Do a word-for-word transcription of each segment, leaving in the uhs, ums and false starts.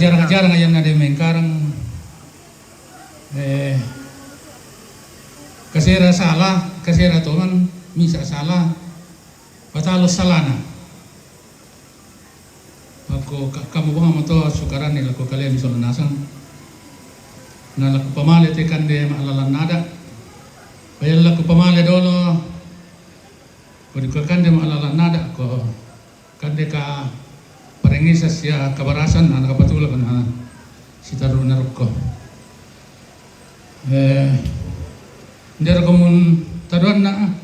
Jarang-jarang ayan na de mengkarang, eh, kasera sala, kasera tongan, misa sala, patalo salana. Ako ka-, kamu banga moto sukarani lako kale mi solo nasang. Na lako pamale te kande ma alalan nada. Payal lako pamale dolo. Ko di ko kande ma alalan nada ko. Kande ka parengisa sia kabarasan, na kapatula kana si taruna rokko. Eh, ndero ko mun taduanna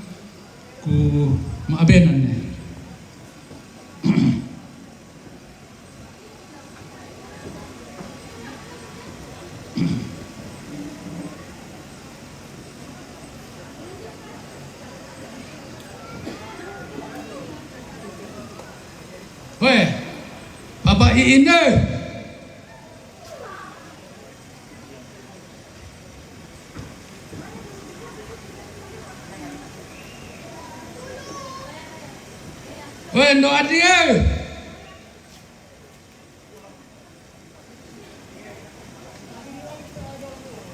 ku maabenan ne. Weh, Papa Iin deh. Weh, ndo Adri eh.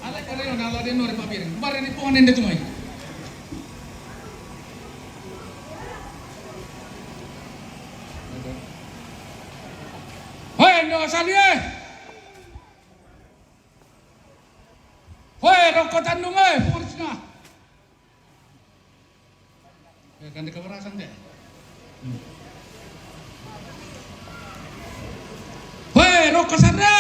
Ala kare na ala de no re papir. Bare ni pongan ende tumai. Hoi, ndo salie. Hoi, rokko tandung eh, fursna. Eh, kan deka barasan deh. Hoi, rokko sarre.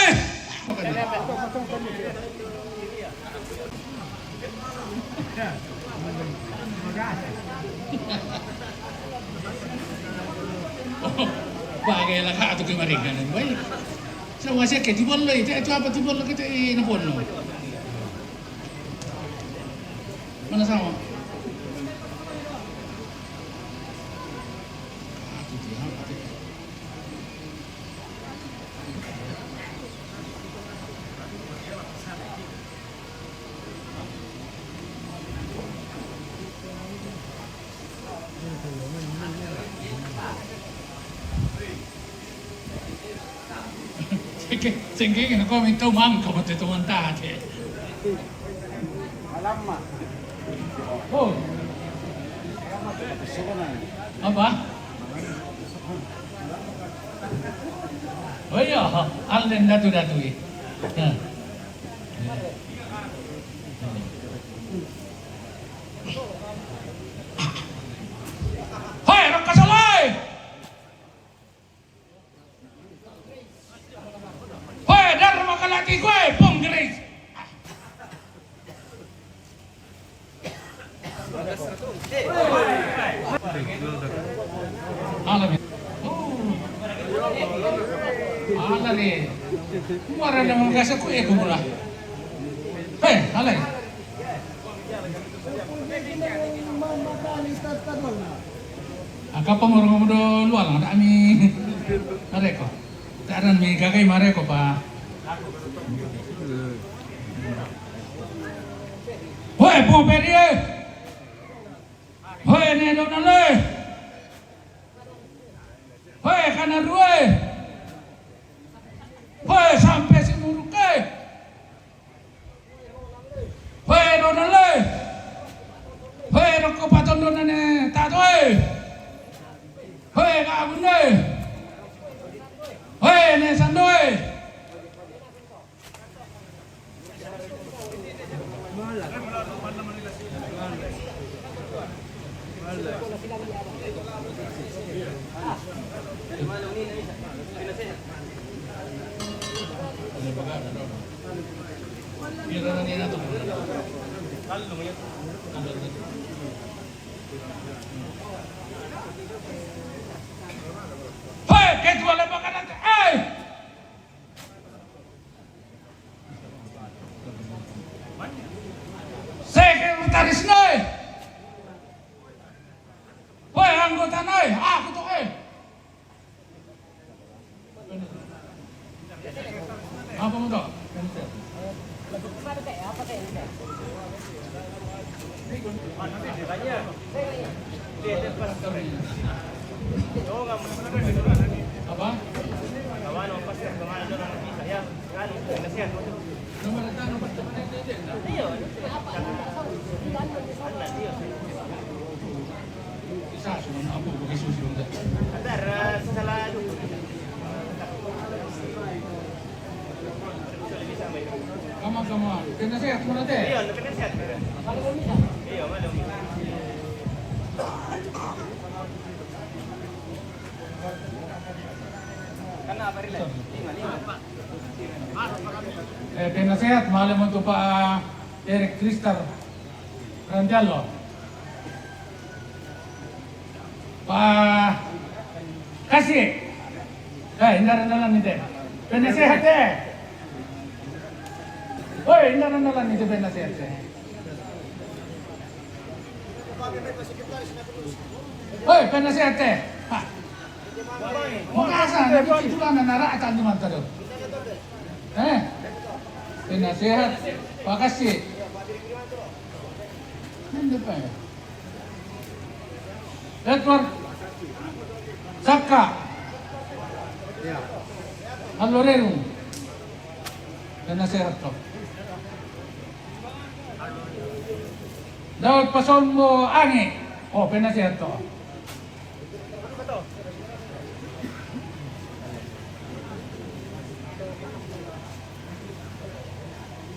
Bagai lah kak tu kemaringan, baik. Sa wasi ke tibol lo, itu, itu apa tibol lo kita, eh, na ponno. Mana sama? Sengke, sengke kena kau minta uang kau betul tuan tadi. Alamak. Oh. Apa? Oh iya, alen datu-datu eh. Nah. Hoi, rokka salai. Hoi, dar makalati gue, pong geris. Ala ni. Oh. Ala ni. Muara na mangkasa ku e kumula. Hei, ala ni. Aka pamurung do lualang da ami. Areko. Taran mi gagai mareko pa. Hoi, pung pedie. Hoi, ne dona le. Hoi, kana rue. Hoi, sampe si muruke. Hoi, dona le. Hoi, roko paton dona ne tato e. Hoi, kabune. Hoi, ne sandoe. Hei, ketua lembaga nanti, eh! Sekretaris nai. Woi, anggota nai, aku tuh eh. Apa mau tuh? Apa? Come on, come on. Kena sehat, mana teh? Eh, penasehat, malem untuk Pak Erik Tristar Rantialo. Pak Kasih. Eh, inda randalan ite. Penasehat, eh. Woi, inda randalan ite penasehat, eh. Hoi, penasehat te. Ha. Makasa na bici tulana na ra'atan di mantado. Eh? Penasehat. Pakasi. Nende pa ya. Edward. Saka. Alorero. Penasehat to. Daud Pasombo Angi. Oh, penasehat to.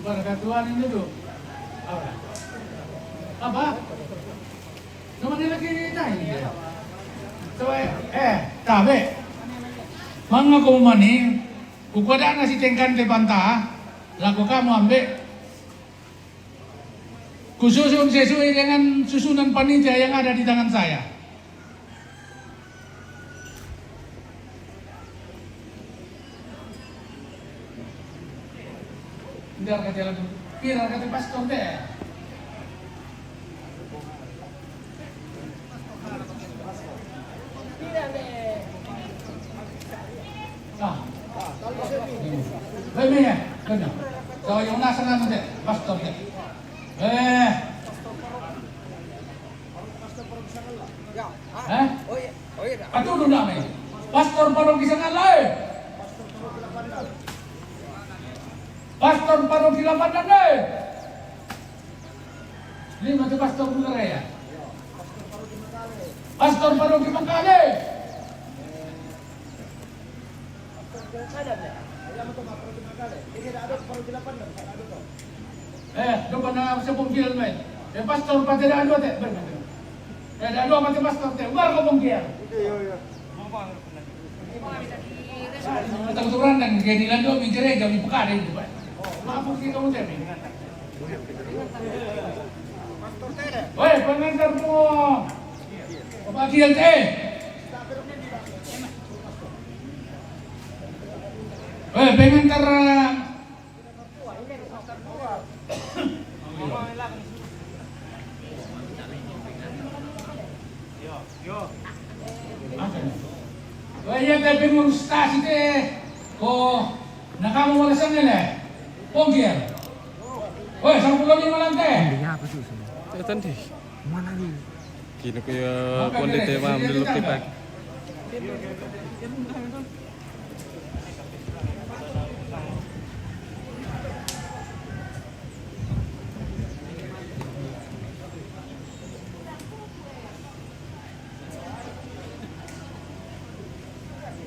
Barkatuan ini tu. Apa? Apa? Nama dia lagi ni tadi? So, eh, eh, tabe. Manga ko mani, kukuha na si tengkan te panta, lako kamu ambe. Kususun sesuai dengan susunan panitia yang ada di tangan saya. Biar kata lagu, biar kata pastor deh. Ah. Bebe ya, bebe. So, yung nasa na natin, pastor ya. Eh. Eh? Atudu namin. Pastor Parokisang Alay. Pastor Paroki Lapandan, eh. Lima tu Pastor Bugaraya. Pastor Paroki Makale. Eh, doon pa na sa Pumpilan, may. Eh, pastor, pati na ano, te. Eh, ano, pati pastor, te. Umar ko Pumpilan. Matang turan dan, kaya nila doon, may gereja, may pekara, di ba? Mapukti ka mo, te. Oy, pengantar mo. Papa Kiel, te. Oy, pengantar, ah, Waya, tapi ngurus tasi te ko nakamu wala sangele. Pongkir. Woi, sampuloni malante. Iya, betul semua. Tadi. Mana ni? Kini ko ya, ponde te mam dulu kita.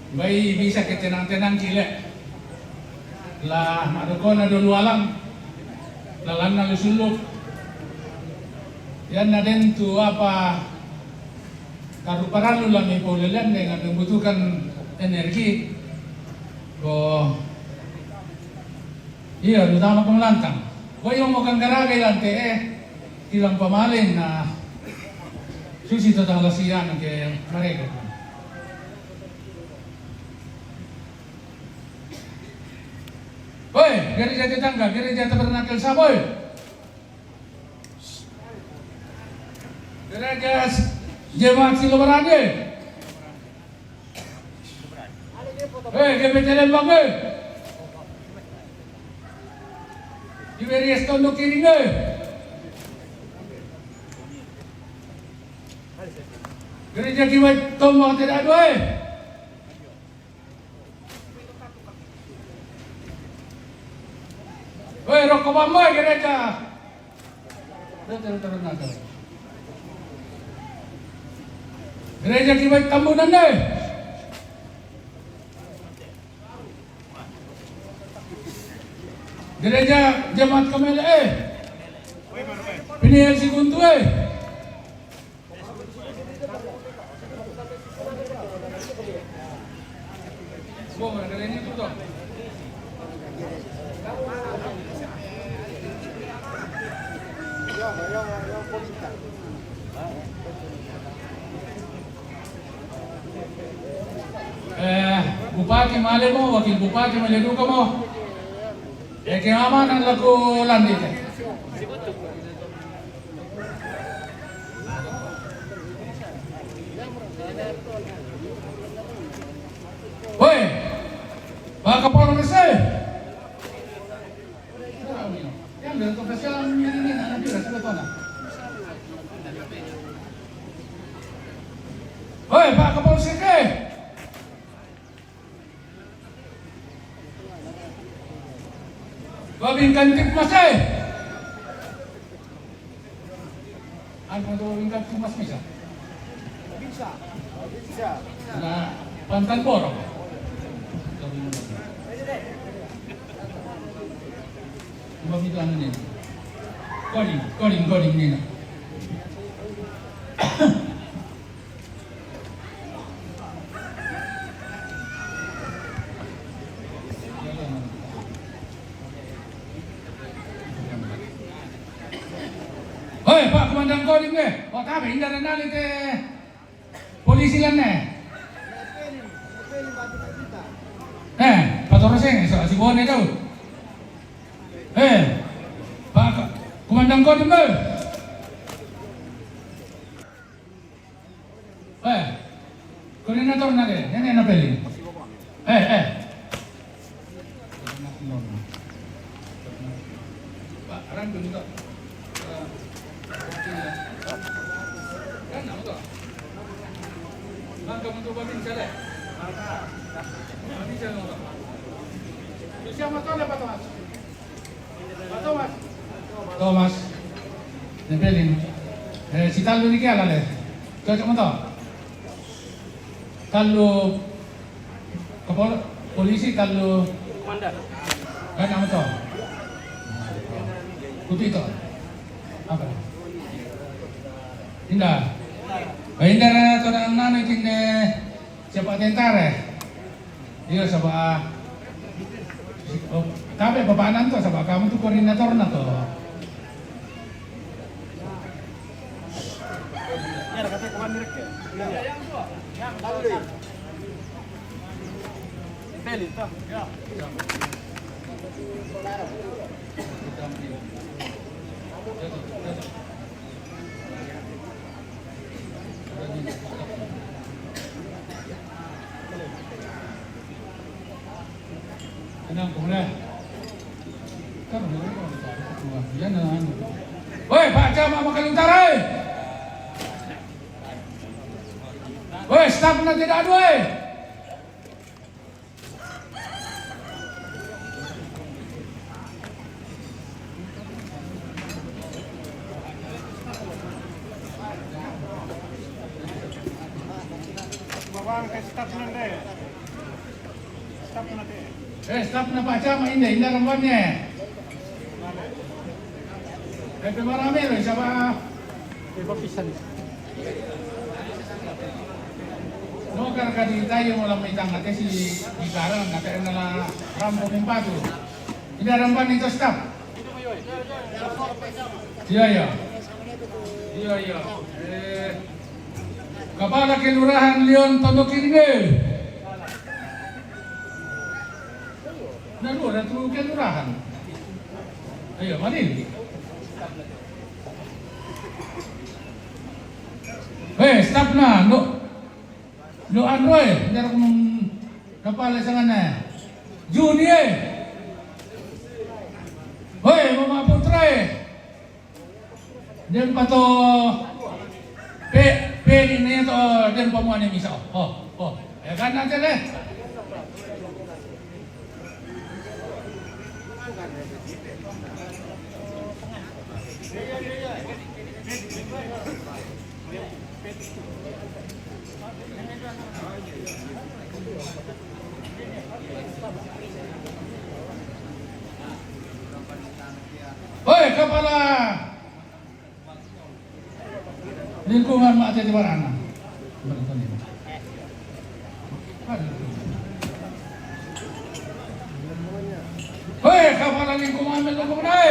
Bai bisa ke tenang-tenang kile. La madokona dolu alam. La lanna lusuluk. Yan na den tu apa karu paralu la mi polelen dengan membutuhkan energi. Ko Iya, terutama ko malantang. Ko iyo mo kan garaga ilante, eh, ilang pamalin na susi to tanggal siyan ke mereka. Hoi, gereja tetangga, gereja tabernakel Saboy. Gereja jemaat Silobarani. Eh, G P T Lembang, eh. Di Beries Tondo Kiring, eh. Gereja Kiwai Tombong tidak ada, eh. Woi, roko bambo gereja. Gereja Kibai Tambunan deh. Gereja Jemaat Kamele eh. Pini Sikuntu eh. Eh, Bupati male mo, Wakil Bupati male duka mo. Eh, ke amanan laku landi te. Woi, Pak Kapolres eh. Woi, Pak Kapolres eh. Babin Kantip Mas eh. Anu tu Babin Kantip Mas bisa? Bisa. Bisa. Nah, Pantan Borong. Cuma itu anu ni. Coding, coding, coding ni. Hoi, Pak Komandan Kodim deh. Kok tabe indah dan nali te polisi lan ne. Eh, patoroseng, so, si Bone tau. Eh, Pak Komandan Kodim deh. Eh, koordinator nade, nene na peli. Eh, eh. Pak, rangkul juga. Kan nama tu? Mangka untuk babin sale. Babin sale. Siapa tu lepas tu? Thomas. Thomas. Nempelin. Eh, si tallu niki ala le. Cocok mo to? Tallu kapol-, polisi, tallu komandan. Kan amo to? Kutu ito. Apa? Indah. Eh, indah na to na nanu kinne siapa tentara. Iyo, saba', oh, tabe' papa'na to, saba' kamu tu koordinatorna to. Tenang, boleh. Woi, Pak Camat Makalu Utara, eh. Woi, staf na tidak dua, eh. Babang ke staf nande. Staf nate. Eh, staf na Pak Camat, inda, inda rambanne. Eh, pe marame lo, siapa? Pe papisan. No, karena di tayo mo lang may tanga, kasi di karang, kaya na lang rambo ng bato. Inda rambanne to, staf. Iya, iya. Iya, iya. Eh, Kepala Kelurahan Leon Tondok Kiri deh. Nah, lu ada tuh kelurahan. Ayo, mari. Eh, staf na, no. Lo Androy, ndarok nung kapala sangana. Juni, eh. Hoi, Mama Putra, eh. Den pato pe, pe ni ne to den pamuane misa. Oh, oh. Ya kan, nanti le. Hoi, kepala lingkungan Mak Tete Barana. Hoi, kepala lingkungan Mak Tete Barana.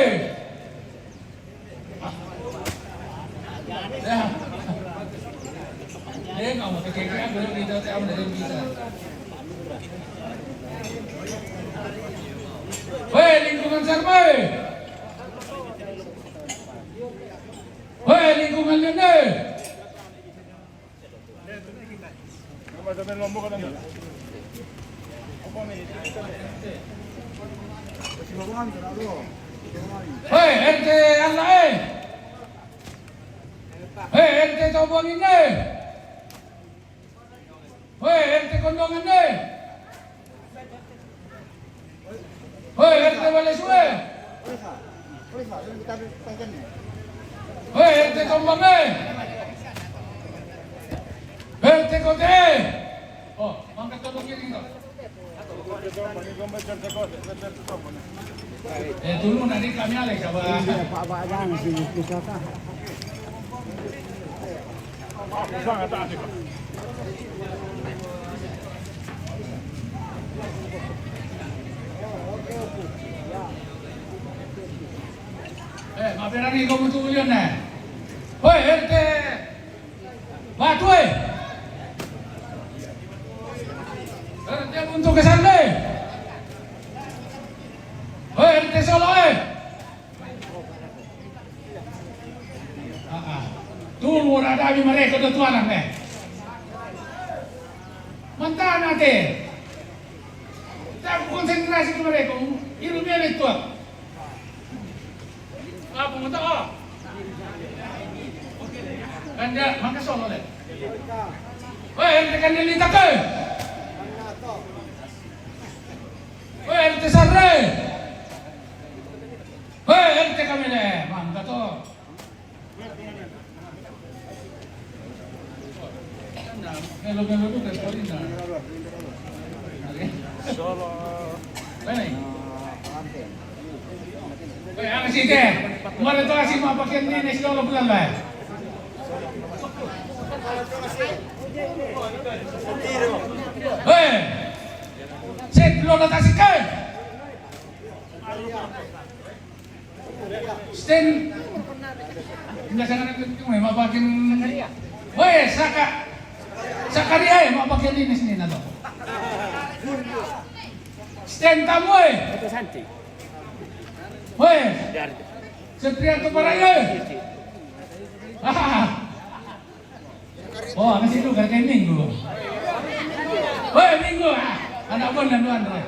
Ya. Eh, kamu kekeke aku, kita tak ada yang bisa. Hoi, lingkungan Sarmai. Hoi, lingkungan Lende. Hoi, R T Alae. Hoi, R T Tobonginge. Hoi, R T Kondongange. Hoi, R T Balesue. Hoi, R T Tombange. R T Kote. Oh, mangkat ke kiri kita. Eh, dulu nanti kami alih, coba. Iya, Pak, Pak, jangan sih, susah, Pak. Eh, mampir lagi kau butuh ulian, eh. Hoi, R T Batu, eh. R T Buntu Kesande. Hoi, R T Solo, eh. Ah, ah. Tunggu, ada kami mereka tu tuan, eh. Mentana te. Tak konsentrasi ke mereka. Ilmu dia itu. Apa mau tahu? Kan dia, maka sono le. Weh, ente kan dia minta ke. Weh, ente sarre. Weh, ente kami le. Mangga to. Melo-melo tu kan kau ni dah. Solo. Mana? Weh, ang sih deh. Mana tu asyik mau pakai ni, ni solo bulan lah. Weh, set lo na tasik ke. Sten. Hindi siya nga nagtutulong eh, mapakin. Hoy, saka. Sakaria eh, mapakin din sini na to. Sten Tamoy. Ito Santi. Hoy. Dari. Setrian to para eh. Ah. Oh, ang situ kay Minggu. Hoy, Minggu, ah. Anak pun dan tuan, eh.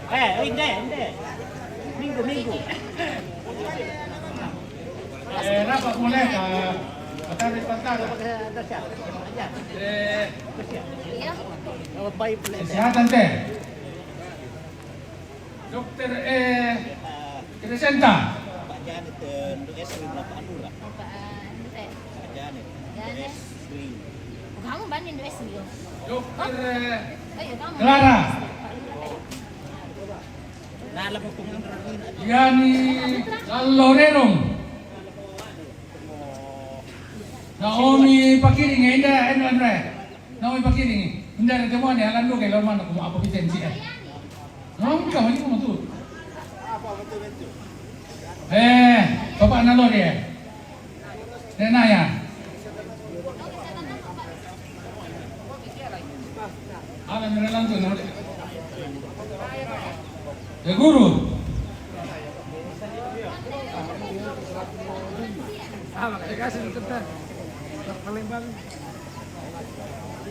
Eh, hindi, hindi. Minggu, Minggu. Eh, rapat mulai ka. Patari, patari. Eh, kesehatan teh. Dokter, eh, Crescenta. Pak Janet, eh, Ndu Esri, Bapak Anura. Bapak, eh, Ndu, eh. Pak Janet, Ndu Esri. Oh, kamu banding Ndu Esri, yo? Dokter, eh, Clara. Nah, lebih pengen. Yani Lorerong. Naomi Pakiring, eh, inda, inda, inda. Naomi Pakiring, inda, inda, temuan ya, landu kayak lorman aku mau apa kita M C ya. Nong, kamu ini mau tuh. Eh, bapak nalor ya. Nena ya. Ala mira lantu na. Ya guru.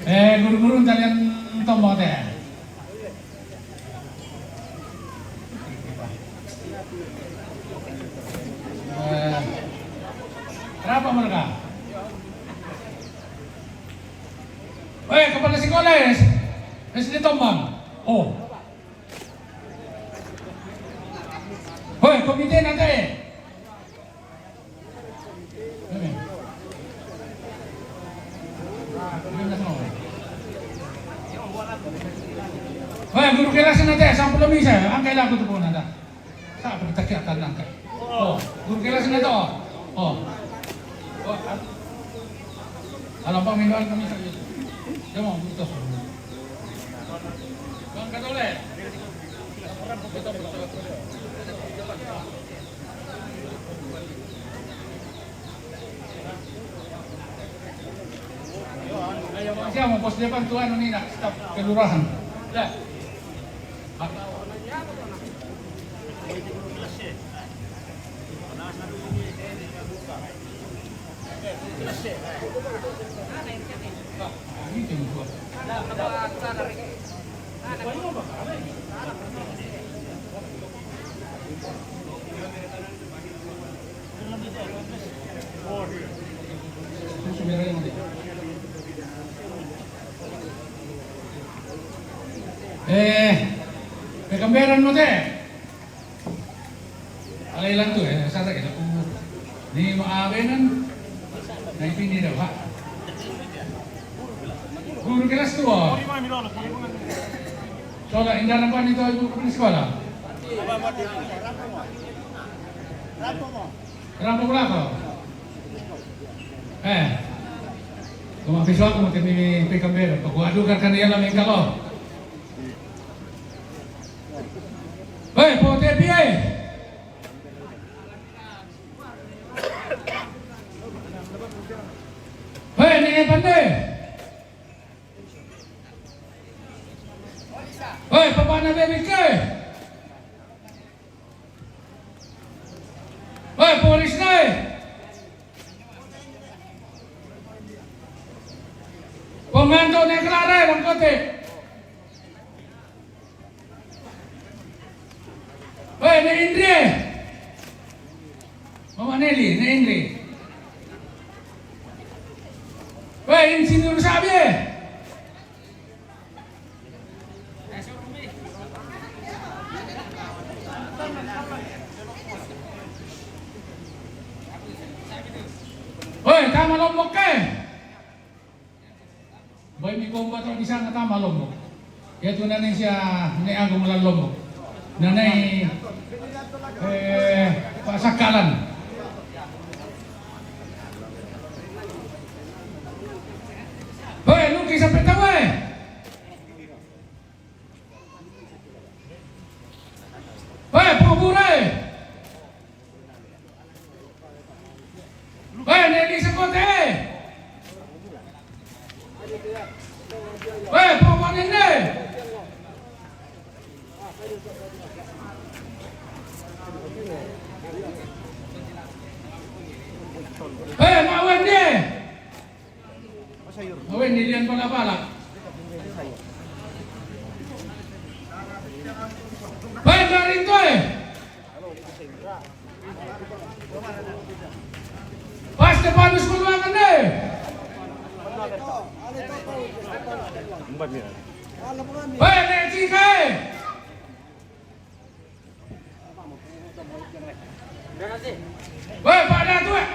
Eh, guru-guru kalian tombol teh. Eh, berapa mereka? Weh, kepala sekolah ya? Presidente Tombang. Oh. Hoi, komite nata e. Hoi, guru kelas nata e, sampulu misa, angkai laku tu pun ada. Sa' pagtakiatan lang ka. Oh, guru kelas na to. Oh. Oh, a-, alam pa, minuan kami sa' iyo. Siya mo, gusto. Bang Katole. Ayaw, siya mo, boss, di ba, tuan ni na, staff, kelurahan. Dah. Eh, pe kamberan mo te. Alai lantu, eh, sasa kita ku. Ni mo abenan. Na ipini daw, ha? Guru kelas tuo. Sola, inda na pa ni to guru kelas sekolah. Rampo belakang. Eh. Kuma piswa kuma temi pe kamberan. Paku adu kan kan ia la mengkalo. Hei, po te pi ai. Hei, ne pande. Hei, papa na bebe ke. Hei, polis ne. Pemantau ne kelare bang kote. Hei, ne Indri. Mama Nelly, ne Indri. Hei, insinyur sabi. Hei, tama Lombok ke. Bai mi komba to di sana tama Lombok. Ia tu nanai sia ne aku mula Lombok. Nanai, eh, Pak Sakalan. Hei, luki sampai tahu, eh. Hei, pubure. Hei, ne di sekote. Hei, pubure ne. Hei, mawan ne. Awen ni lian pala-pala. Baik dari itu, eh. Pas depan sekolah kan, eh. Baik, eh, tiga, eh. Weh, Pak Datuk, eh.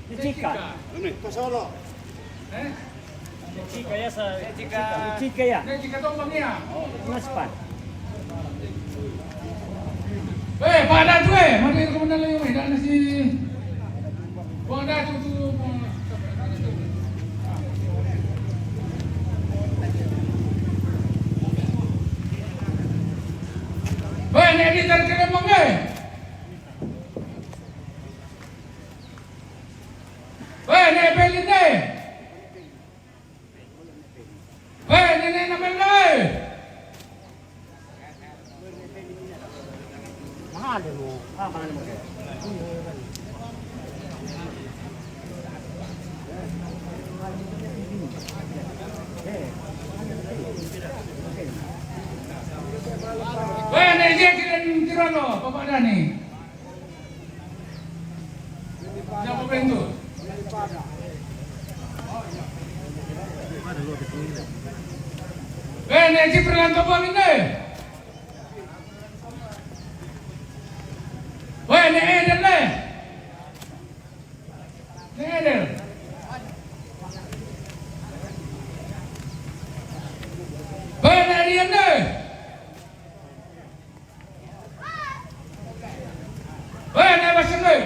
Ni Cika. Ni Cika ya sa. Ni Cika ya. Ni Cika tu bang ya. Mas Pan. Weh, Pak Datuk, eh. Mana yang kau nak lagi, weh? Dah nasi. Pak Datuk tu. Weh, ne editor kena manggai. Weh, ne pelin ne. Weh, ne ne na pelin ne. Mahal mo. Ah, mahal mo. Weh, ne je kilen tirano, Bapak Dani. Siapa bentuk? Weh, ne Jibril Anto Bang ini. Weh, ne Eden ne. Ne Eden. Weh, ne Rian ne. Weh, ne Basang ne.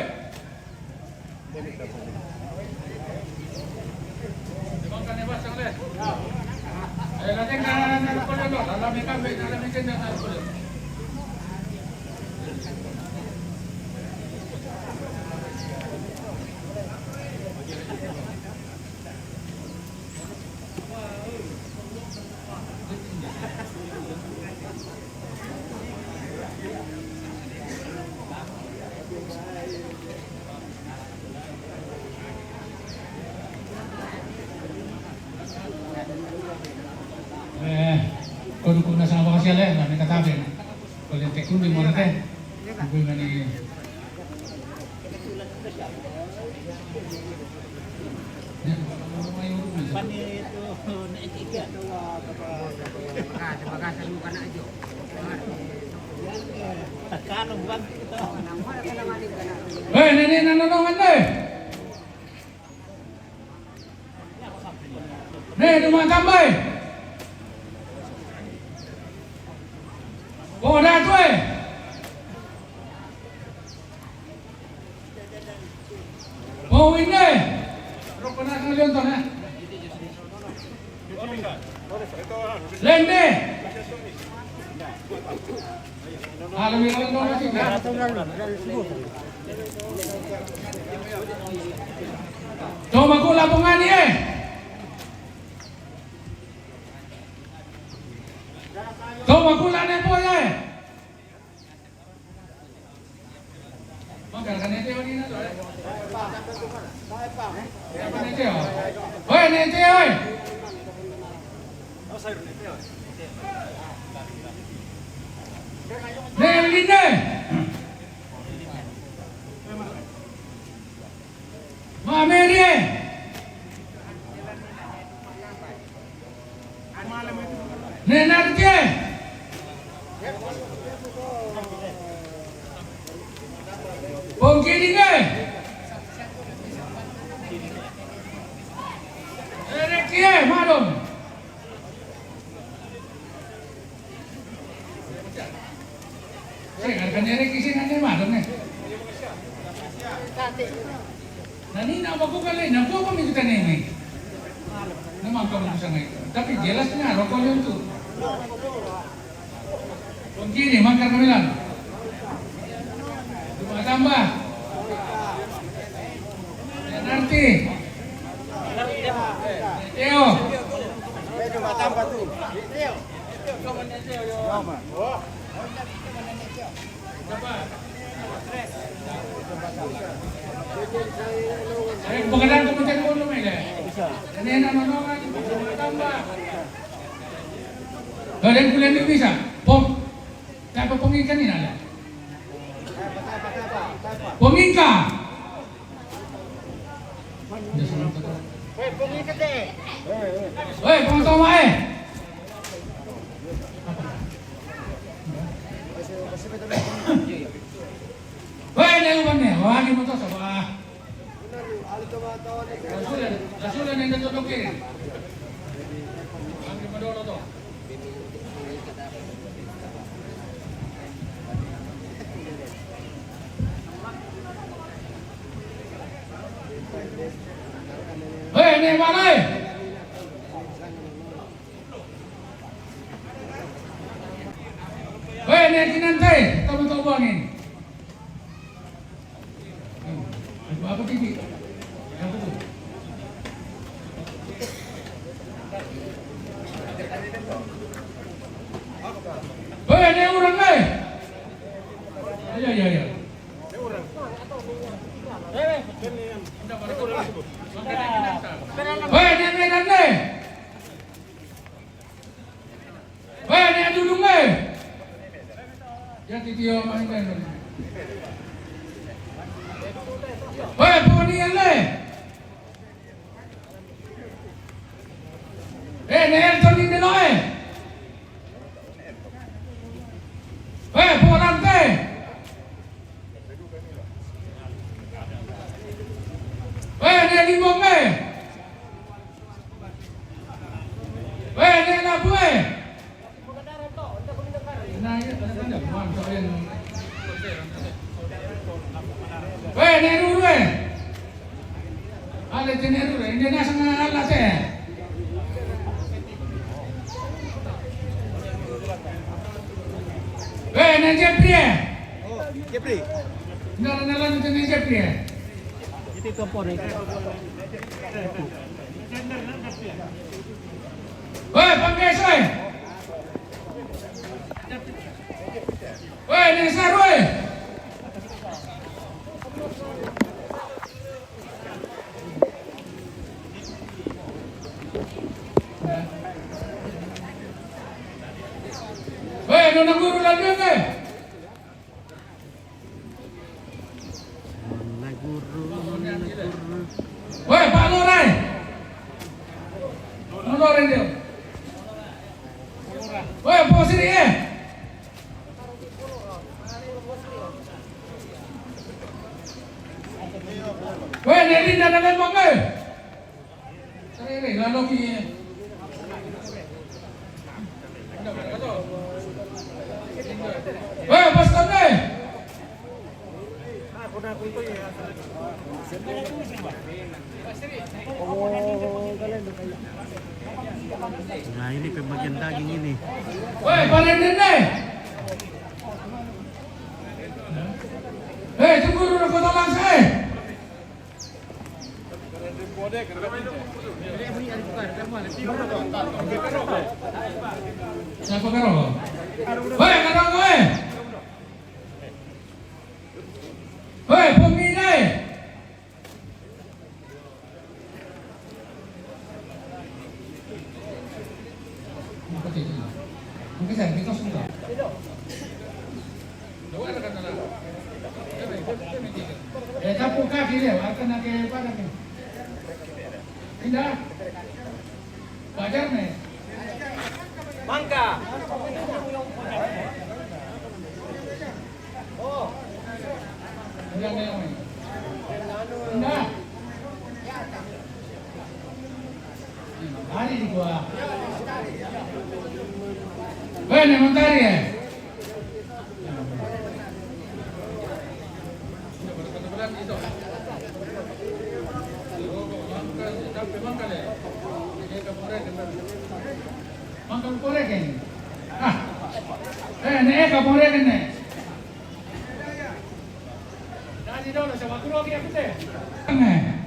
Eh, ko duku na sa ba kasi ale, na ni katabe na. Ko le te kundi mo na te. Ko ngani. Hei, nene, nana, nongan, deh. Ne, duma tambai. Boda tu, eh. Bawin ne. Roko na kang Leonton, eh. Lende. Alam ni Leonton na sini. Toma kula pungani, eh. Toma kula ne boy, eh. Oi, nete, oi. Neline. Mamerie. Nenartie. Bongkiringe. Erekie, madam. Sing, ada kan nyari kisi nanti malam nih. Nani nak baku kali, nak baku kami kita nih, nih. Nama kau baku sangat. Tapi jelasnya rokoknya itu. Kunci nih, mangkar kami lang. Cuma tambah. Nanti. Teo. Cuma tambah tuh. Eh, pagkadaan ko mo dyan, ulo mo, eh. Kanina, ano, ano, ano, tamba. Dali ko lang yung isa. Pong, tapos pongin kanina lang. Pongin ka! Weh, pungin ka, te. Weh, pungin ka, weh. Weh, ne uban ne. Wah, di motor sa ba. Lasulan, lasulan ne, nagtutong kiri. Ang di madolo to. Hei, ne, mana, eh? Hei, ne, kinantai, tama tau buangin. Apa, apa, Titi? Apa tu? Hei, ne, orang, eh? Ya, ya, ya. Weh, ne, ne, ne, ne. Weh, ne, dudung, eh. Ya, titio, main, main, main. Weh, poni, eh. Eh, ne Elton ni ne loe. Eh, Polante. Eh, ne Limonge. Eh, ne Nabue. Weh, ne ruru, eh. Ale te ne ruru, eh. Inde na sanga ala te. Weh, ne Jepri, eh. Jepri. Inde na ala te ne Jepri, eh. Ito ito po rin. Weh, pangkeso, eh. Weh, ne saru, eh. Weh, nona guru la due, eh. Nona guru, nona guru. Weh, Pak Lurah, eh. Lurah, eh, dia. Weh, posisi, eh. Weh, ne Linda na Lembang, eh. Sere, sere, lalo ki. Weh, Boston, eh. Nah, ini pembagian daging ini. Weh, Pak Lenden, eh. Eh, tunggu dulu, kota Langsa, eh. Siapa karo? Weh, kata gue. Weh, pemina, eh. Eh, tapu kaki dia, akan nak ke padang ni. Indah. Pajar ni. Mangga. Bene, montare. Manca un po' che. Ah. Eh, ne è che pure che ne. Dai, dai, se va pure che te. Eh.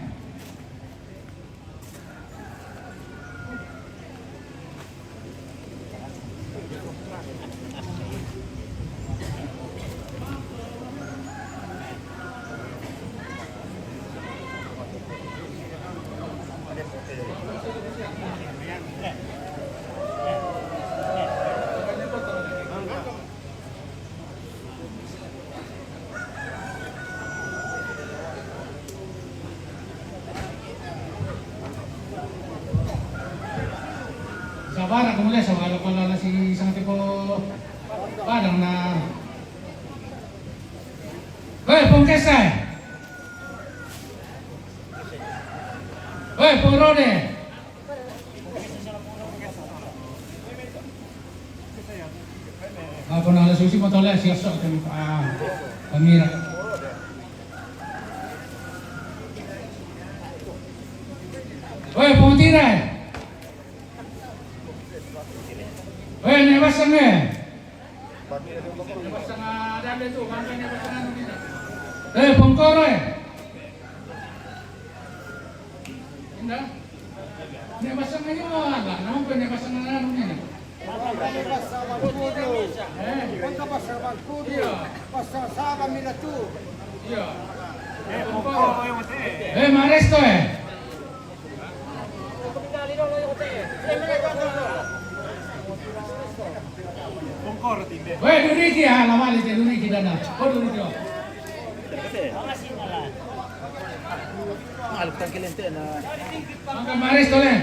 Sabara, kumule, sabara pala na si isang tipo padang na. Weh, pungkesai. Weh, purode. Ako na alas susi mo tole, siya sa atin, ah, pamira. Weh, pungtira. Weh, ne basang, eh. Eh, pungkoro, eh. Indah. Ne basang ayo, agak. Nama pun ne basang anu ni? Eh. Iya. Iya. Eh, maresto, eh. Weh, duriki, ah, la vale te duriki dana. Oh, duriki, oh. Alok tangkil ente na. Angka maresto, eh.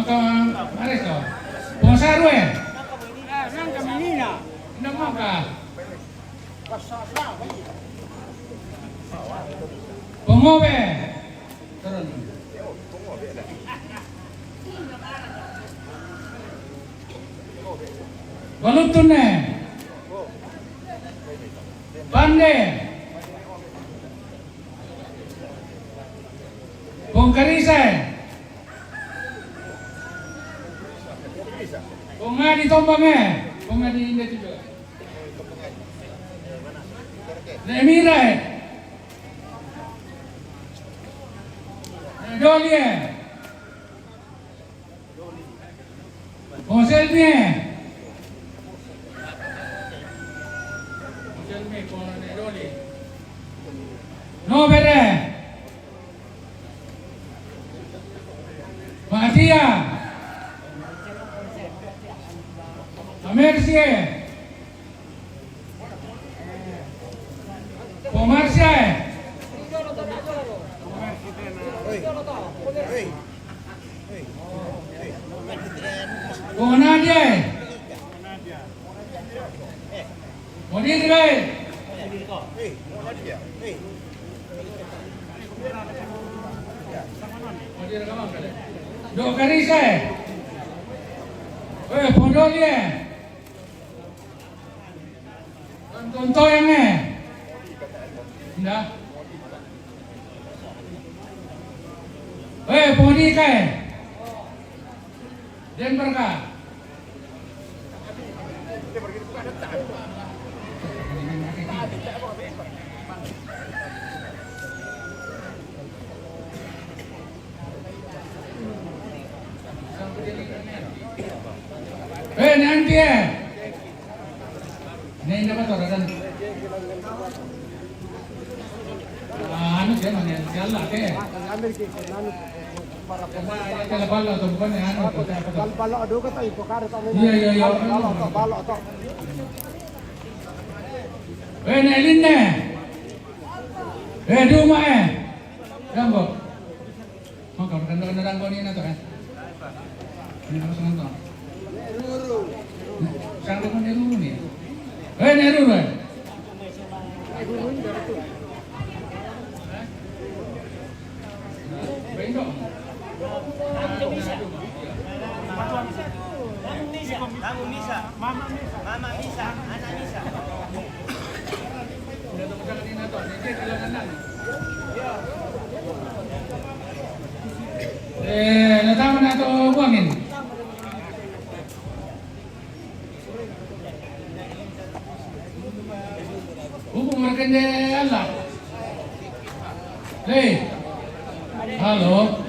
Mareso. Posaru e. Nang maka. Pongobe. Turun. Balutun e. Pande. Pongkarise. Pongadi tombang e. Pongadi indah juga. Nemira e. Doli e. Oselmi e. Oselmi, Pongadi Doli. Nobere. Matia. Amersie. Pomarsiae. Ponadiae. Modirigae. Dokarisae. Oe, Podolie. Tontoyange. Nda. Oe, Podikae. Denmarka. Eh, nanti eh. Ini dapat orang kan? Ah, anu dia mana? Siapa ke? Kalau bala tu bukan anu, kota apa tu? Iya, iya, iya. Bala tu, bala tu. Eh, nak Elin ni. Eh, duma eh. Jambo. Maka, kanda-kanda dangko ni na to, eh. Ini harus nonton. Siapa pun Neruru ni? Eh, Neruru, eh. Bendo. Mama Misa. Mama Misa. Mama Misa. Anak Misa. Eh, natama na to buangin. Ubu markende Allah. Hei. Halo.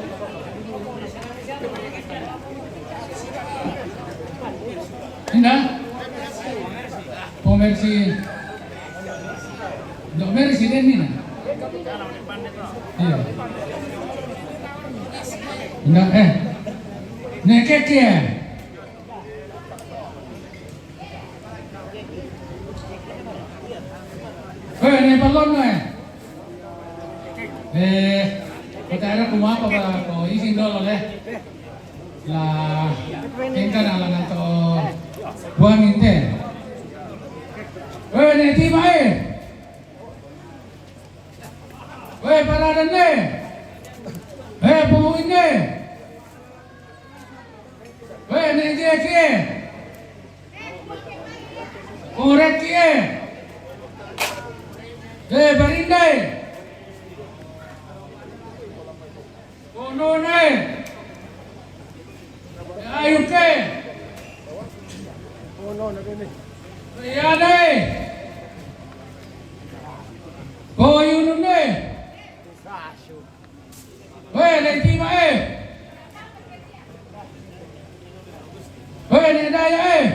Inda? Pomersi. Ndak mersi den ni na. Iya. Ndak, eh. Nekeke. Oe, ne balon, eh. Eh, kota era kuma apa ba ko izin dolo le. La, kengkan ala na to buang inte. Oe, ne tima eh. Oe, paradan ne. Eh, pungu ine. Oe, ne kie kie. Korek kie. Eh, barindai. Kono nai. Ayuke. Iyanai. Koyunune. Oe, ne tima eh. Oe, ne daya eh.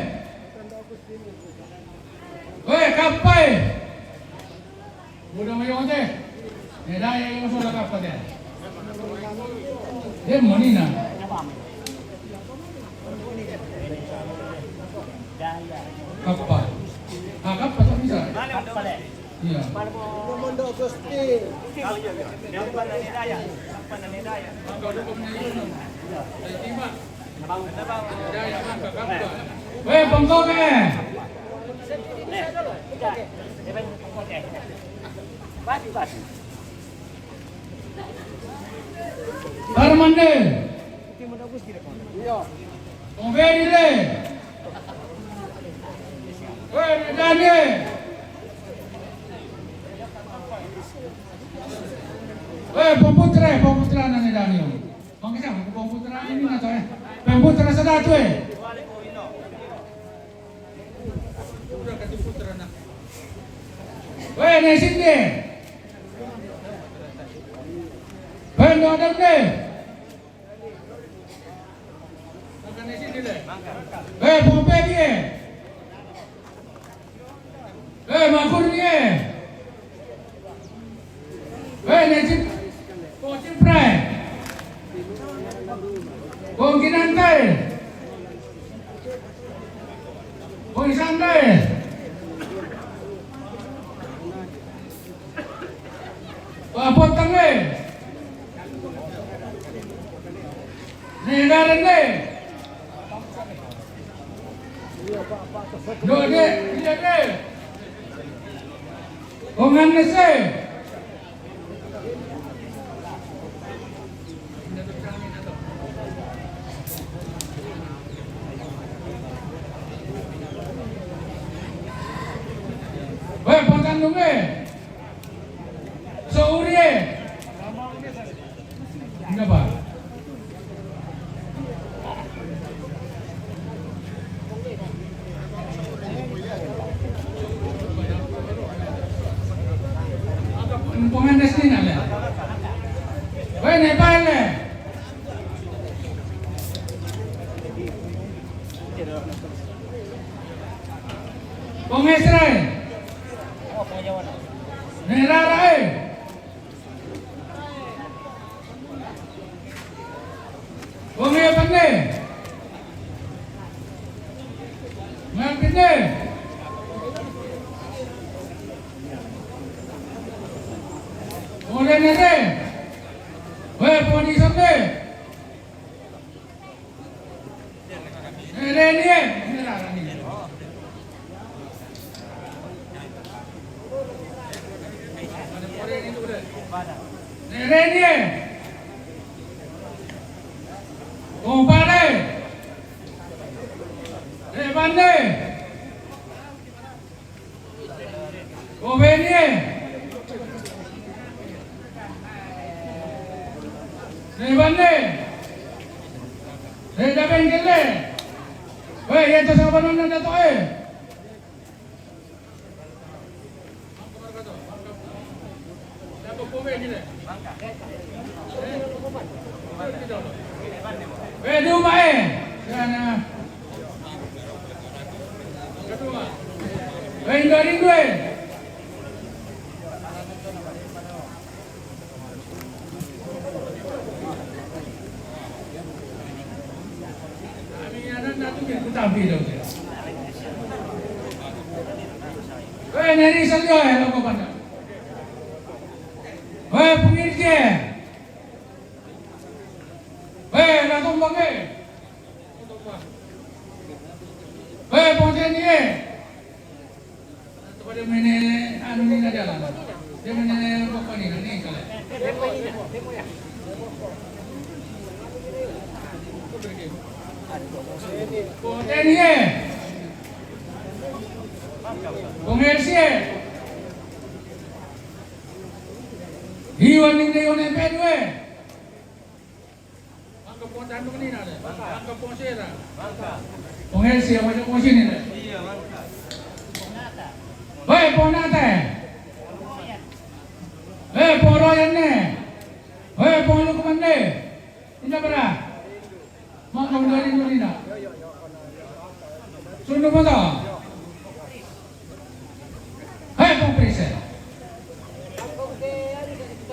Oe, kappa eh. Muda mayonte. Ne daya eh, sola kappa te. Demo nina. Kappa. Ah, kappa tak bisa. Iya. Mondo Gusti. Kappa na ne daya. Kappa na ne daya. Kappa na ne daya. Terima. Weh, pengkong eh. Parmande. Ongveni le. Weh, Danie. Weh, Pemputra, Pemputra nane Danie. Bang kisah, Pemputra ini na to eh. Pemputra sada to eh. Weh, ne sinde. Weh, no adam ne. Weh, Pompe die. Weh, Makur die. Weh, ne sip. Pociprai. Pongkinantai. Pongsantai. Wapotang eh. Negara ne. Dode, iya ne. Ongan nese. Weh, Pakandung eh. Sourie. Enggak, Pak. Pongan desni nale. Weh, ne pale. Pongesrai. Nerarae. Ponge pande. Ngapinde. Ponge nere. Weh, poni sonde. Nerenie. Kompare. Rebande. Ovenie. Rebande. Reda bengkele. Weh, ya jasa banana dato eh. Weh, duma eh. Sana. Weh, Indo, Indo eh. Weh, neri salio eh, loko panda. Weh, pengirje. Weh, na tombang eh. Weh, pengirje ni eh. Dia main, anu ni na jalan. Dia main, eh, pokok ni, ni kalau. Pengirje ni eh. Pengirje. Iwan ni dia, iwan ni pedue. Mangka pon tanduk ni na le. Mangka pon sera. Mangka. Pon esi, apa pon sini le? Iya, mangka. Weh, pon nate. Weh, pon royan ne. Weh, pon Lukman ne. Inda bara. Mangka mendari nurina. Sundu mata. Hai, pon prese.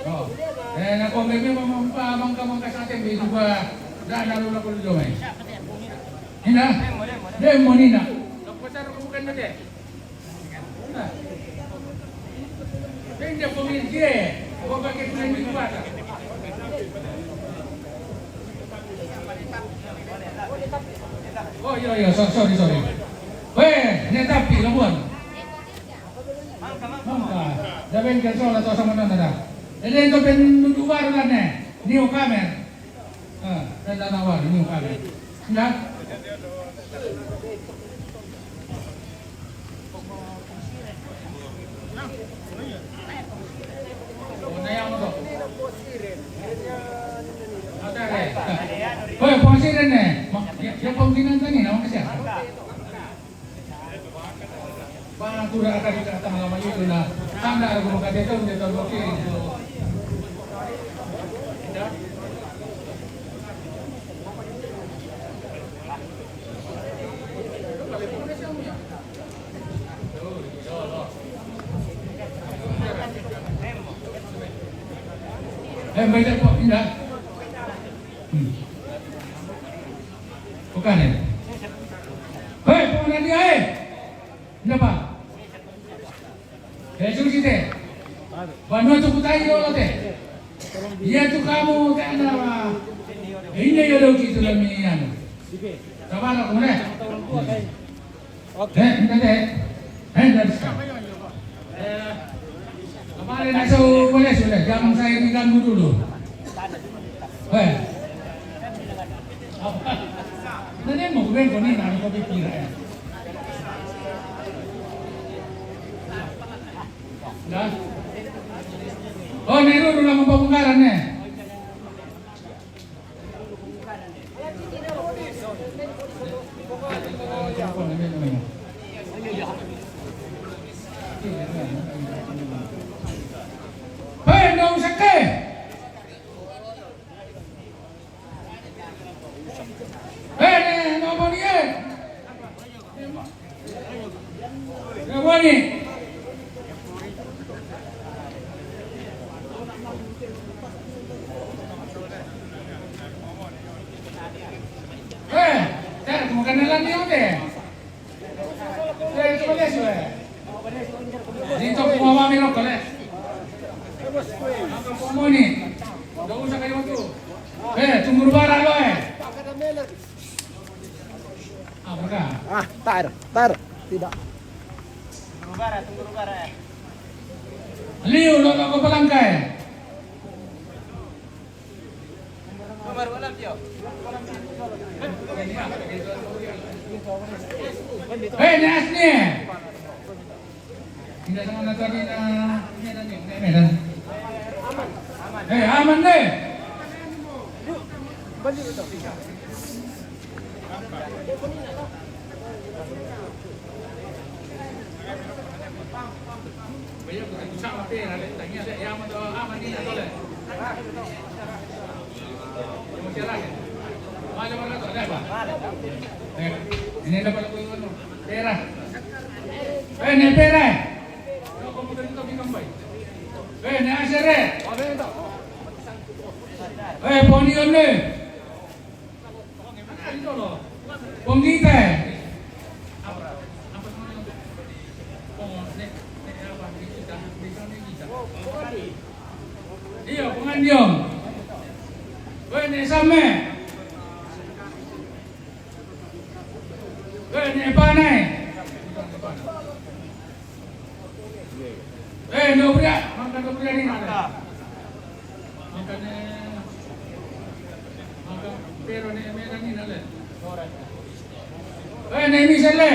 Oh. Eh, na ko meme mama mpa mangka mangka sate be juga. Da na lula ko lujo mai. Ina. Demo nina. Ko pasar ko bukan nate. Nah. Dende pon ni je. Ko pakai plan di kuasa. Iyo, iyo, so-, sorry, sorry. Weh, ne tapi labuan. Mangka, da bengkel sola to sama nana da. Ede to pen nudu baru kan ne. New comer. Ah, pen nana baru, new comer. Nda? Hoi, pong siren ne. Ma-, ya, ya pong siren tani na, makasih. Ba, kura aka di kata lama itu na. Tanda aku mau kata itu, dia tahu oke. Eh, baca kok, indah. Hmm. Bukan ya? Hei, pengen dia, eh. Indah, Pak. Eh, susi te. Banua tu kutai dolo te. Iya tu kamu te anda, Pak. Ini ya dong itu kami anu. Sabar aku, ne. Eh, inda te. Eh, inda te. Eh, kemarin saya boleh sudah, jangan saya diganggu dulu. Eh. Apa? Nanti mau gue kau ni, nanti kau pikir, eh. Dah. Oh, ni dulu nama pembongkaran, eh. Hei, nda usah ke. Hei, ne, no boni, eh. Ne boni. Eh, tar, bukan dalam dia, oke. Eh, itu boleh, sudah. Dito, kumawa mi rokok, eh. Angka pomoni. Nda usah kayu tu. Eh, tunggu bara lo, eh. Apa kah? Ah, tar, tar. Tidak. Tunggu bara, tunggu bara, eh. Liu, lo, lo, kau pelangkai. Hei, ne asni. Inda sama na tadi na Medan ni, ne Medan. Hei, aman deh. Ini dapat aku, anu, pera. Eh, ne pera. Eh, ne asere. Eh, poni ne. Pong kita. Iyo, pengandiong. Weh, ne same. Weh, ne panai. Eh, dobria, mangka dobria ni nale. Mangka ne, mangka pero ne mera ni nale. Eh, ne misale.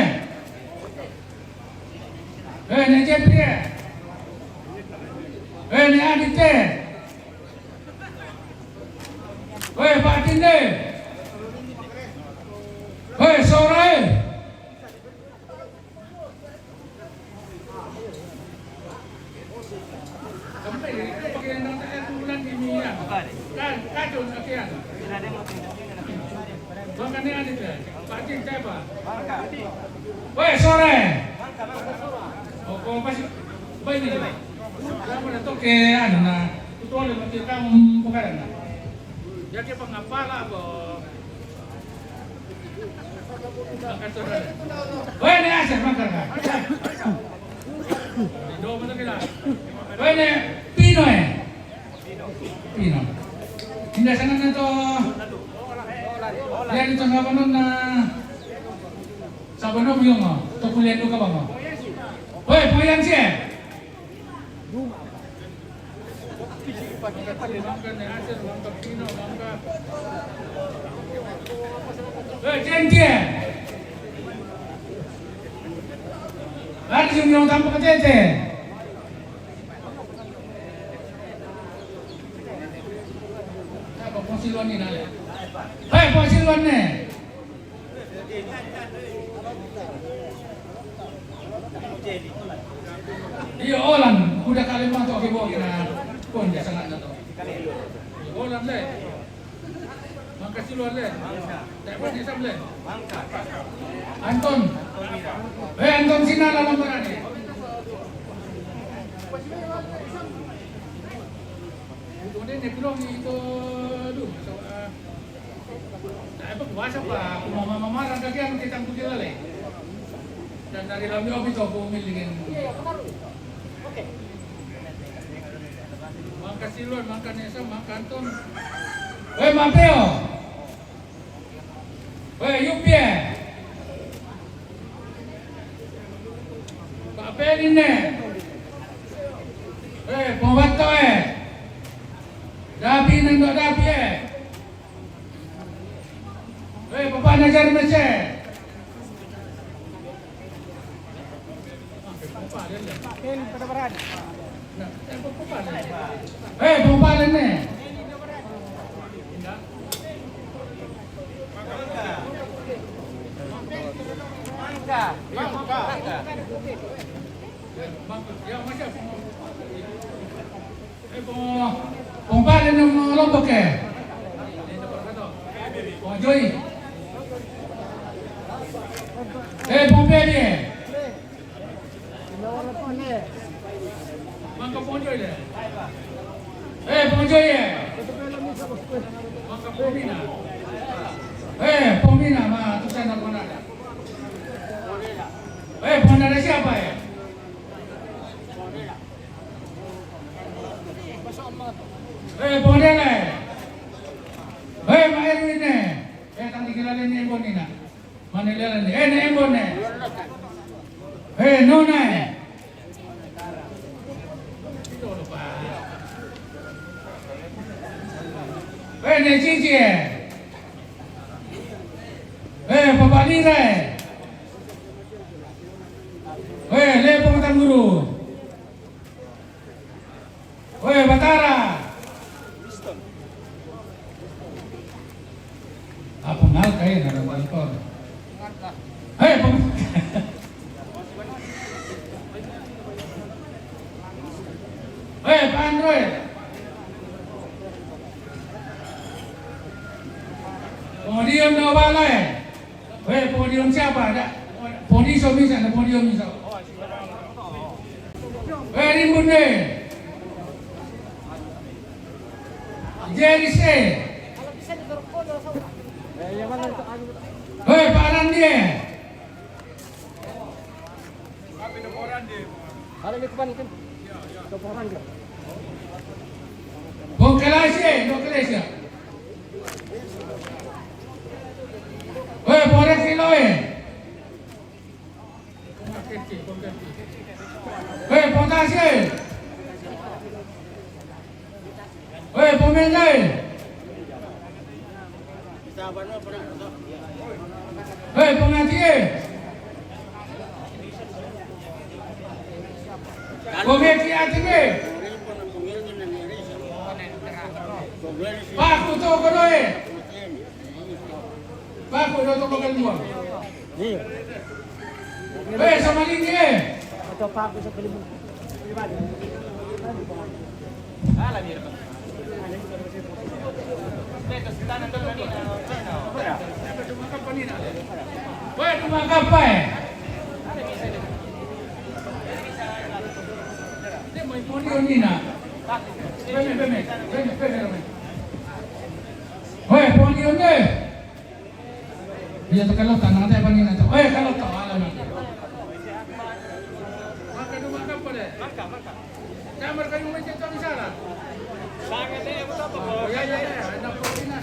Eh, ne jeprie. Eh, ne adite. Eh, patinde. Eh, sorai. Weh, sore. Oh, kau pasti baik ni. Kamu dah toke, anu, na. Tutole mati kamu bukan na. Jadi pengapala, bo. Wene ase makarga. Wene pino e. Pino. Inda sangan na to. Dia di tengah mana na. Sabana buyong, ah. Tokulen do kabang, ah. Hoi, poyan sie. Hoi, jentie. Hari yung yung tampak tete. Apa posiluan ni nale? Hei, posiluan ne. Iyo, olan, kuda kale mato ke bo kina. Pun dia sangat na to. Iyo, olan le. Mangka siluan le. Dapat ni sam le. Anton. Eh, Anton sina la nomor ane. Kemudian dia bilang itu, aduh, masalah. Nah, apa kuasa, Pak? Aku mau mama marah, kaki anu kita kucing lele. Dan dari Lambi Obi to, aku milih dengan. Mangka siluan, mangka nesa, mangka Anton. Weh, Mapeo. Weh, Yupie. Pak Peline. Weh, Pobato, eh. Dapi nendo dapi, eh. Weh, Papa Najar Mese. Eh, Papa Lene. Eh, pong, pong pale no mo lombok, eh. Pong Joy. Eh, pong pele, eh. Mangka pong Joy, eh. Eh, pong Joy, eh. Mangka pong Mina. Eh, pong Mina, ma, tu sana pong nada. Eh, pong nada siapa, eh? Eh, pong Dele. Eh, Pak Erwin, eh. Eh, tadi kira ni Embon ni nak. Mana dia ni? Eh, ni Embon, eh. Eh, Nona, eh. Eh, ni Cici, eh. Eh, Papa Lira, eh. Eh, Lepong Tangguru. Weh, Batara. Apa ngal kai na dalam kantor? Hei, pem-, hei, Pak Androy. Podium no balai. Weh, podium siapa? Ada podium bisa, ada podium bisa. Weh, Rimbun deh. Jerry se. Weh, Pak Randi. Ada di depan kan? Depan kan? Bongkelase, bongkelase. Weh, Borek Siloe. Weh, Potase. Weh, Pomendai. Weh, Pongatie. Pomeki atime. Paku toko doe. Paku do toko kedua. Iya. Eh, sama lagi, eh. Atau Paku sekali. Weh, cuma kapai. Dia main poni ni nak. Peme, peme, peme, peme, peme. Weh, poni ni. Iya, tu kalau tanah teh apa ni nak tu? Eh, kalau tak, alah nak. Maka tu maka apa deh? Maka, maka. Jangan mereka yang macam tu di sana. Sangat deh, apa apa? Oh, ya, ya, ya. Ada apa ni nak?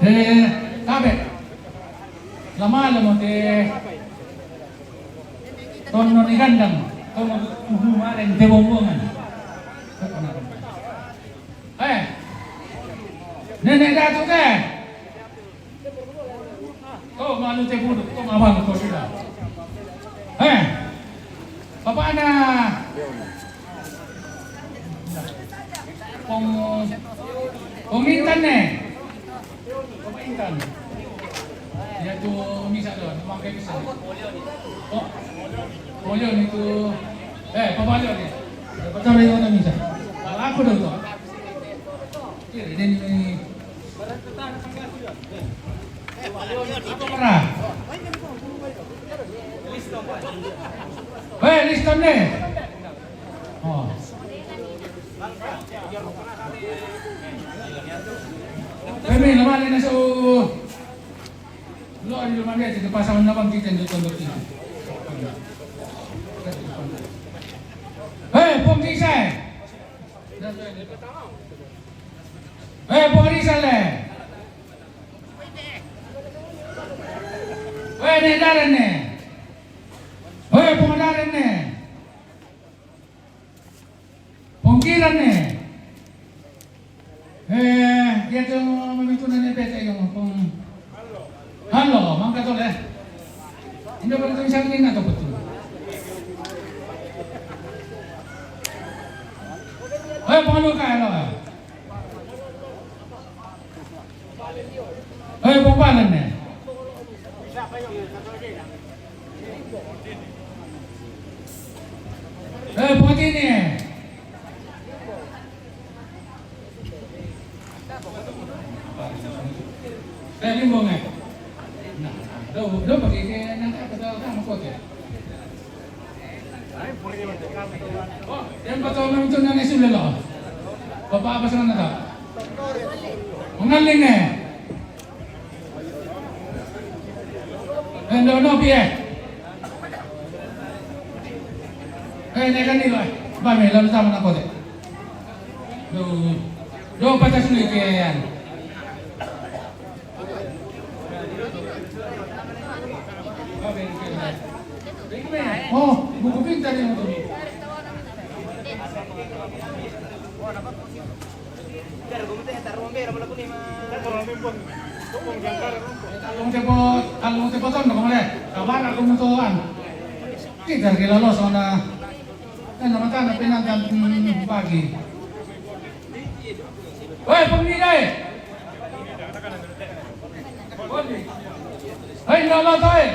Eh, tabe'. Lama-lama te tonno ni gandang. Tonno maren te bongbongan. Eh. Nenek Datuk te. To malu te buduk, to mabang to sila. Eh. Bapakna. Pong, Pong Intan ne. Pong Intan. Iya tu misa tu, makai misa. Oh. Polio ni tu. Eh, Papa Lio ni. Betul ni tu misa. Aku dah tu. Kira dia ni. Apa para? Weh, liston ne. Oh. Pemi, lama ni nasu. Lo di rumah dia, kita pasang nama kita yang betul-betul. Hei, Pong Kisai. Hei, Pong Rizal, eh. Hei, Nek Daren, eh. Hei, Pong Daren, eh. Pong Kiran, eh. Eh, iya tu mamitu na ni pete yung Pong. Halo, mangka to le. Indo pa tu isang ni na to betul. Eh, Pong Luka, halo. Eh, Pong Palen ne. Eh, Pong Tini. Eh, Limbong, eh. Nah, do, do pakai ke nang apa do kamu kok ya? Oh, yang patau nang tu nang isu lelo. Bapak apa sana tak? Mengaling, eh. Eh, no, no, pie. Eh, ne kan ni, eh. Ba me, lalu sama nak kote. Do, do patas ni ke yan. Oh, buku pintar yang tu. Talung te po, talung te po tondo kemana? Kabar aku mutuan. Kita kira lo sana. Kan nama tanah pinang kan, hmm, pagi. Woi, pemilih. Hei, no, no, toi.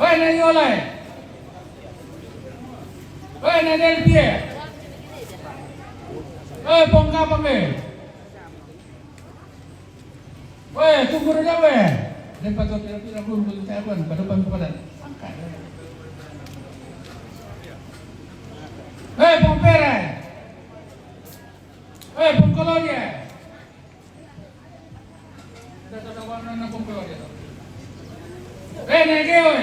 Hei, ne, yo, lai. Hei, ne, ne, pie. Hei, Pong Kapang, eh. Hei, tunggu dulu, weh. Dia patut pira-pira dulu, dulu, saya pun, pada depan kepada. Hei, Pong Pera. Hei, Pong Kolonia. Wene gewe.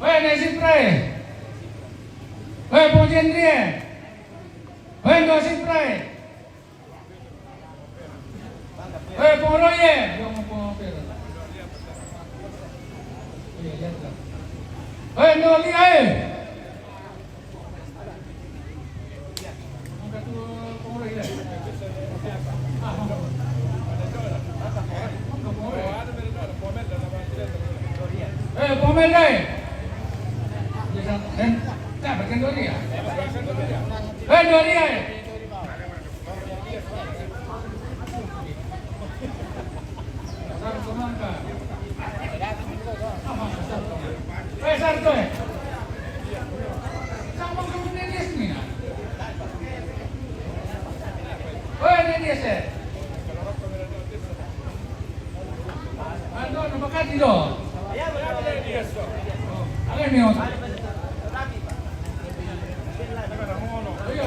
Wene sipre. We pojendrie. Wendo sipre. We poroye. Wendo liae. Eh, pomel dai. Eh, tak, bagian dua ni ya? Eh, dua ni ya?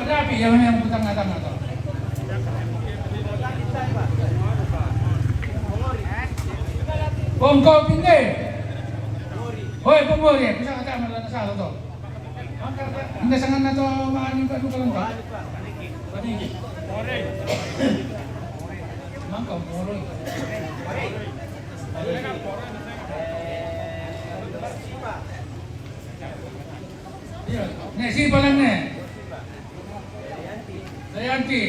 Tapi yang memang tengah-tengah tu. Hoi, pembori, bisa kata mana tak salah tu. Anda sangat na tu, mani ka duka lengkap. Paniki. Mangkau moroi. Ya, ne si palang ne. Dayanti.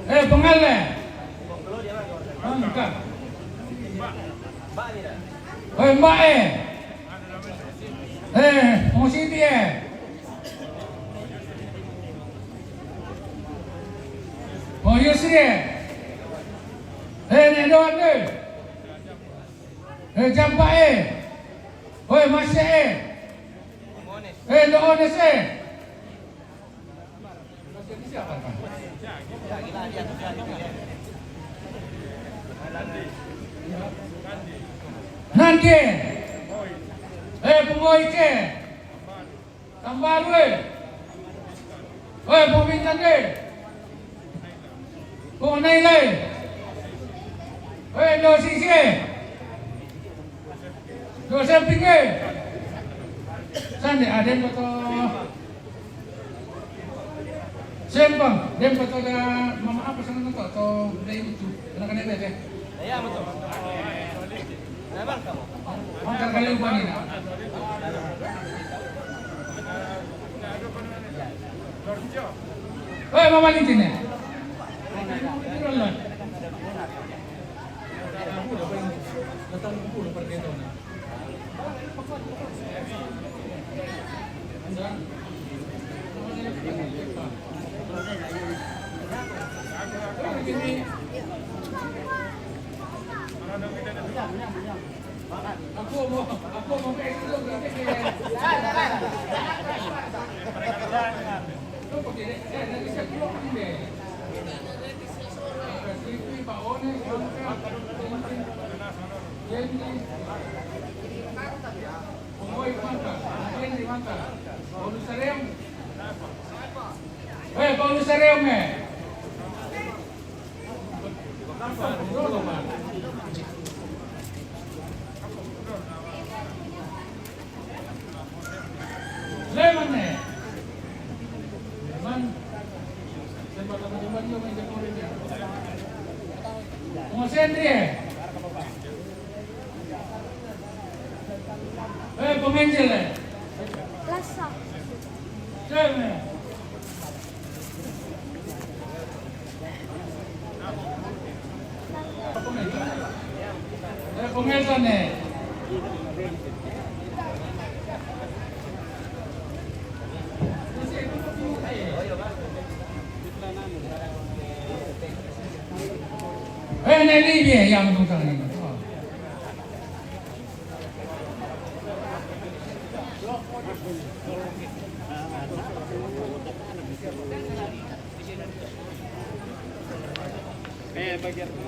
Eh, pengale. Angka. Eh, mbak eh. Eh, musiti eh. Oh, Yusri eh. Eh, nek doan eh. Eh, jampak eh. Oi, masih eh. Eh, doon eh sih. Nanti. Eh, pengoi ke. Tambalu eh. Oi, pemintang eh. Pengenai lai. Oi, do sisi eh. Do samping eh. Sande aden betul. Sembang, dem kata ada mama apa sana nonton atau dari itu, anak-anak bete. Ya, betul. Memang kamu. Mangkal kali ubani na. Eh, mama ni tine. Datang dulu pergi tu. Eh, Paulus Sareo me. Leman ne. Leman. Sempat apa jumpa dia main jago dia. Mau sendiri. Eh, pemain jelek. Lasa. Jelek. Eh, pemain sana. Eh, ne ni bie yang tu kan.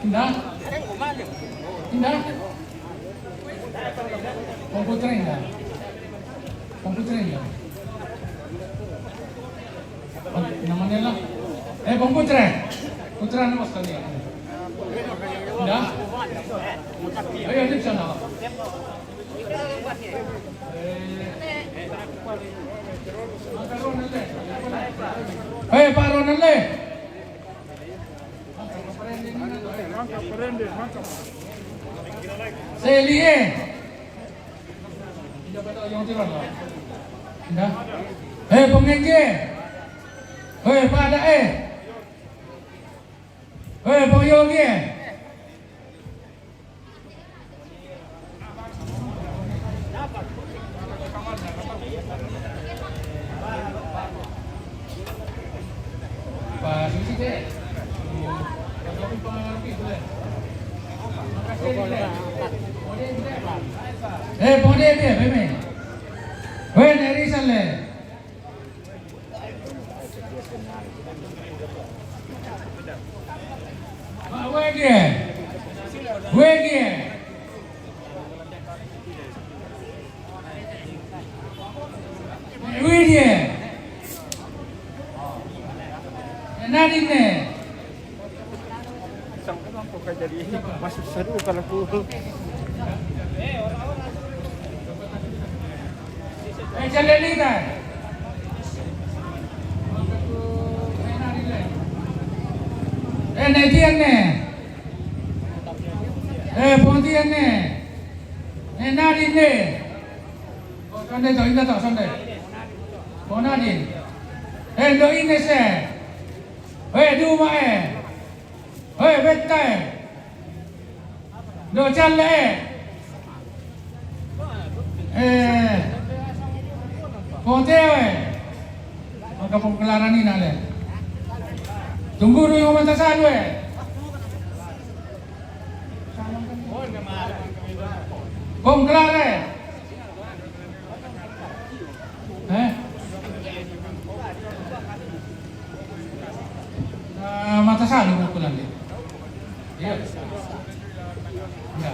Indah. Indah. Komputer indah. Komputer indah. Namanya lah. Eh, komputer. Putra nama sekali. Indah. Ayo, di sana. Eh, Pak Ronald, eh. Seli, eh. Dah. Eh, pengenje. Eh, pada, eh. Eh, Pak Yogi, eh. Eh, pode dia, beme. Weh, dari sana. Weh dia. Weh dia. Wih, dia. Nadine. Masuk seru kalau ku. Eh, Jalelita. Eh, Nedian ne. Eh, Pontian ne. Eh, Nadine. Oh, Sunday to, inda to, Sunday. Ponadin. Eh, do ine se. Eh, duma e. Eh, betta e. Do challe e. Eh, poteo e. Maka pengkelaran ini nale. Tunggu dulu yang mata sadu e. Kong kelare. Eh? Eh, mata salu ko lande. Iya. Iya.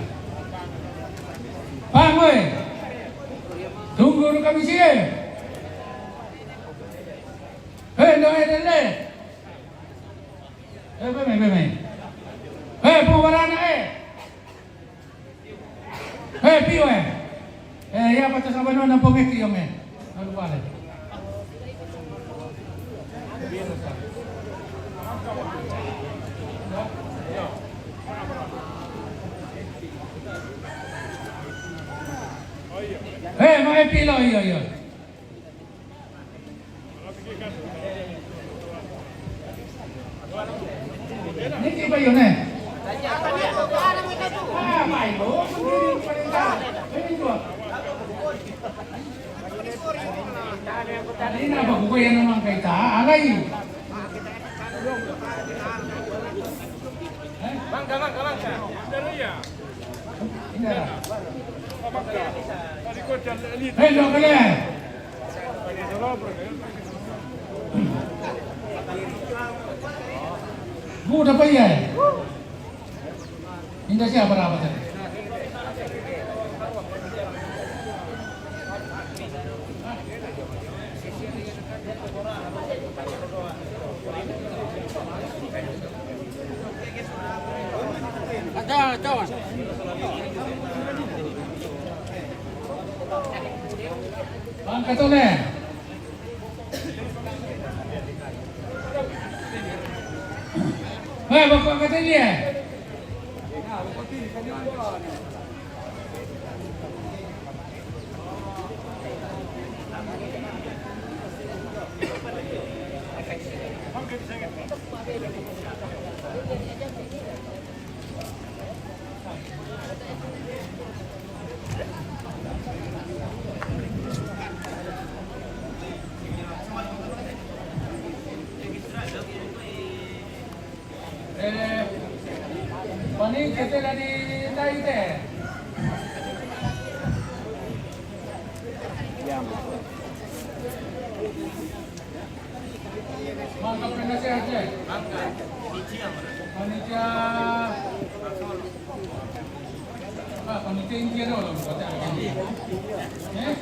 Pang, woi. Tunggu dulu kami sini. Hei, no, eh, dele. Eh, beme, beme. Eh, pembarana, eh. Eh, pio, eh. Eh, ya, pacha sabano na pongeki yo me. Lalu pale. Eh, ma e pilo, iyo, iyo. Niki ba yo ne? Ah, ba yo. Ini ba ko ya naman kay ta, alay. Mangga, mangga, mangga. Ini. Hei, lo kalian. Muda pa iya. Inda siya para apa tadi? Ada, kawan. Bang Katone. Eh, bapak katanya. Eh, pani kete dari tai te. Mangga pernah sehat ya? Mangga. Panitia. Ah, panitia inti ada orang buat apa? Eh?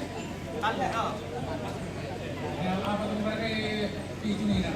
Ya, apa tuh mereka itu nih, nah?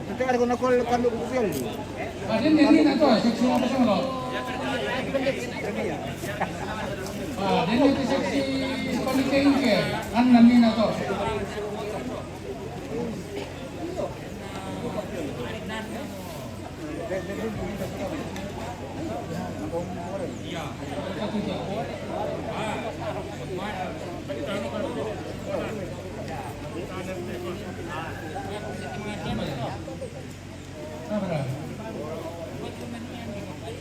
Nanti ada kena call kami official. Ada ni, ni nak tahu, seksi apa semua. Ah, dene ti seksi panitia inke, annan ni na to.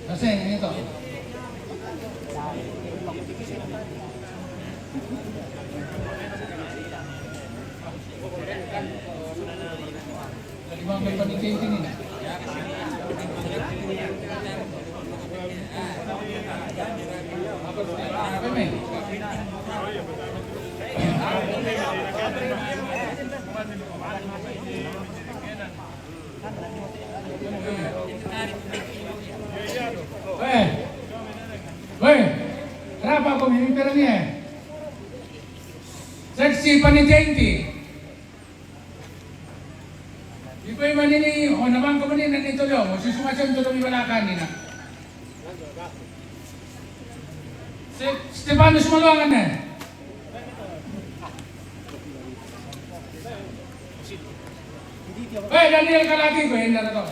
Kasi, ito. Limang may panitia ini. Weh, weh, kenapa kau ini perang ni, eh? Seksi panitia inti. Iko i manini, o nabangka manini ni tolong, o si sumacam tolong i balakang ni na. Se-, Stefanus Maluangan ne. Eh, Daniel Kalaki ko, inda na to.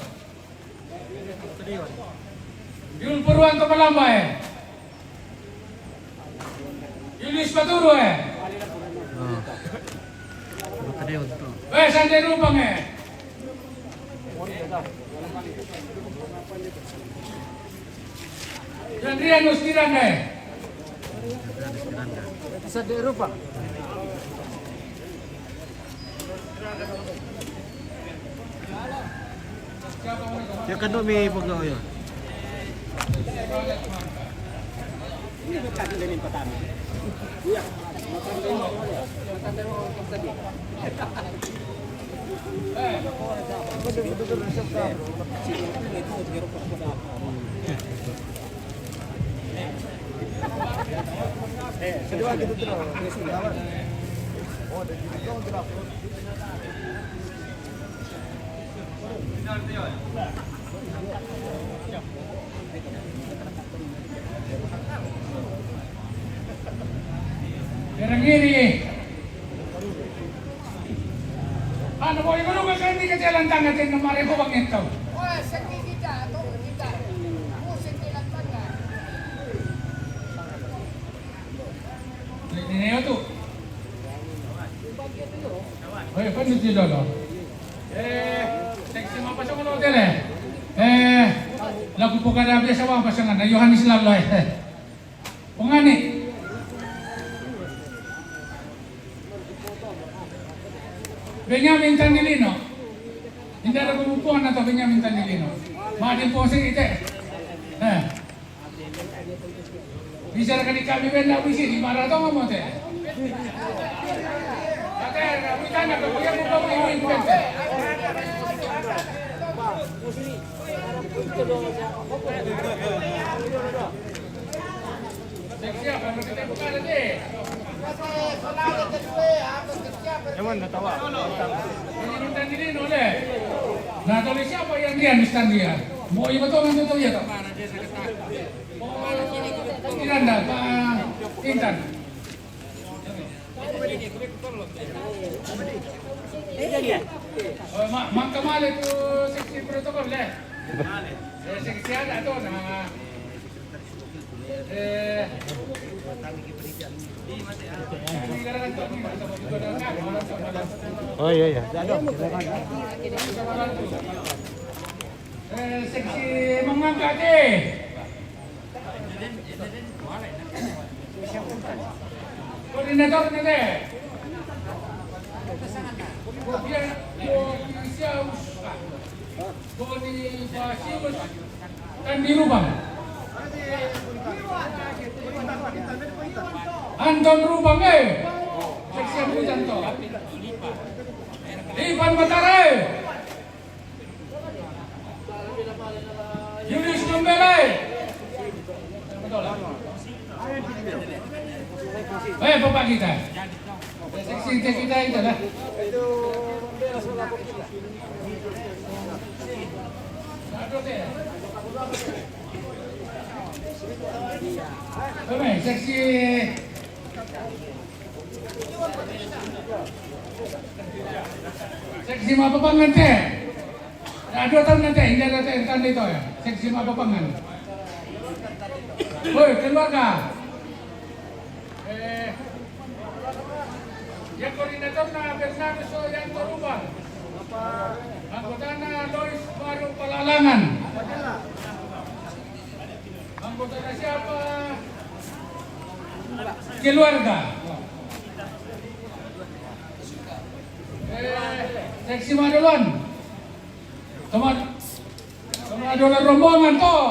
Yul Purwanto Palamba, eh. Julius Paturu, eh. Oh. Batalyon to. Eh, Sante Rupang, eh. Adrianus Tiranda, eh. Sante Rupang. Ya kan dumi pegawai ya. Berengiri. Ano po, ikaw nung kasi hindi ka siya lang tangatin na mare ko bang ito? Wah, sakit kita, atau kita. Musik di lapangan. Hindi niyo to. Oy, paano dito, no? Eh, seksi mapasok ko hotel, eh. Eh, lagu po ka na biya sa mga pasangan na Yohanes Laloy. Pungani. Benjamin Tandilino. Hindi na kumukuha na to, Benjamin Tandilino. Mati po si Ite. Eh. Bisa na kani kami benda bisi di marato mo te. Ate, na wita na ko ya ko ko ni ko. Ewan, natawa. Na tulis siya po yan diyan, Mister Dian. Mo iba to, nandito to yan. Tiranda, pa Intan. Oh, ma-, mangkamali to seksi protocol, eh. Eh, seksi ada to na, eh, Oh, iya, iya. Eh, seksi mangangkat, eh. Koordinator na de. Bonifacius Tandirubang. Anton Rubang, eh. Seksi Anton. Ivan Batara, eh. Julius Nombele. Eh, bapak kita. Seksi kita itu lah. Kami, seksi. Seksi Mapapangan te. Nah, dua tahun nanti, ini ada te-, tanda itu ya. Seksi Mapapangan. Woi, keluarga. Eh, yang koordinator na Bernardo Soyanto Rubal. Anggota na Lois Baru Palalangan. Anggota na siapa? Keluarga. Eh, seksi Madolon. Teman, teman Madolon rombongan tuh.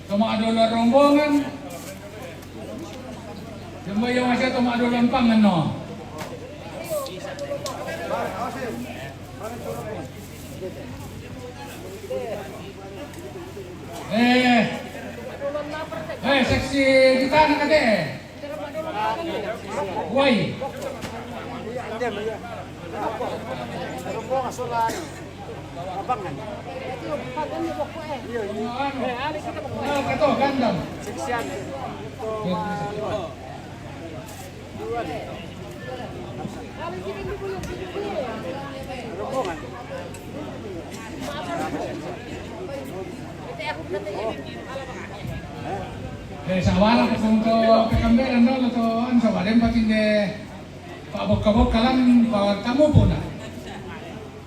Tama ada ular rombongan. Jemba yang masih tama ada ular pangan no. Eh, eh, seksi di tanah kate. Woi. Rombongan sola ni. Abangan. Iyo, iyo. Nah, kato, gandam. Seksian. Rombongan. Eh, sabara ko untuk pekambelan dolo to, anu, sabara yang pating de, pabokka-bokkalan, pa tamu puna.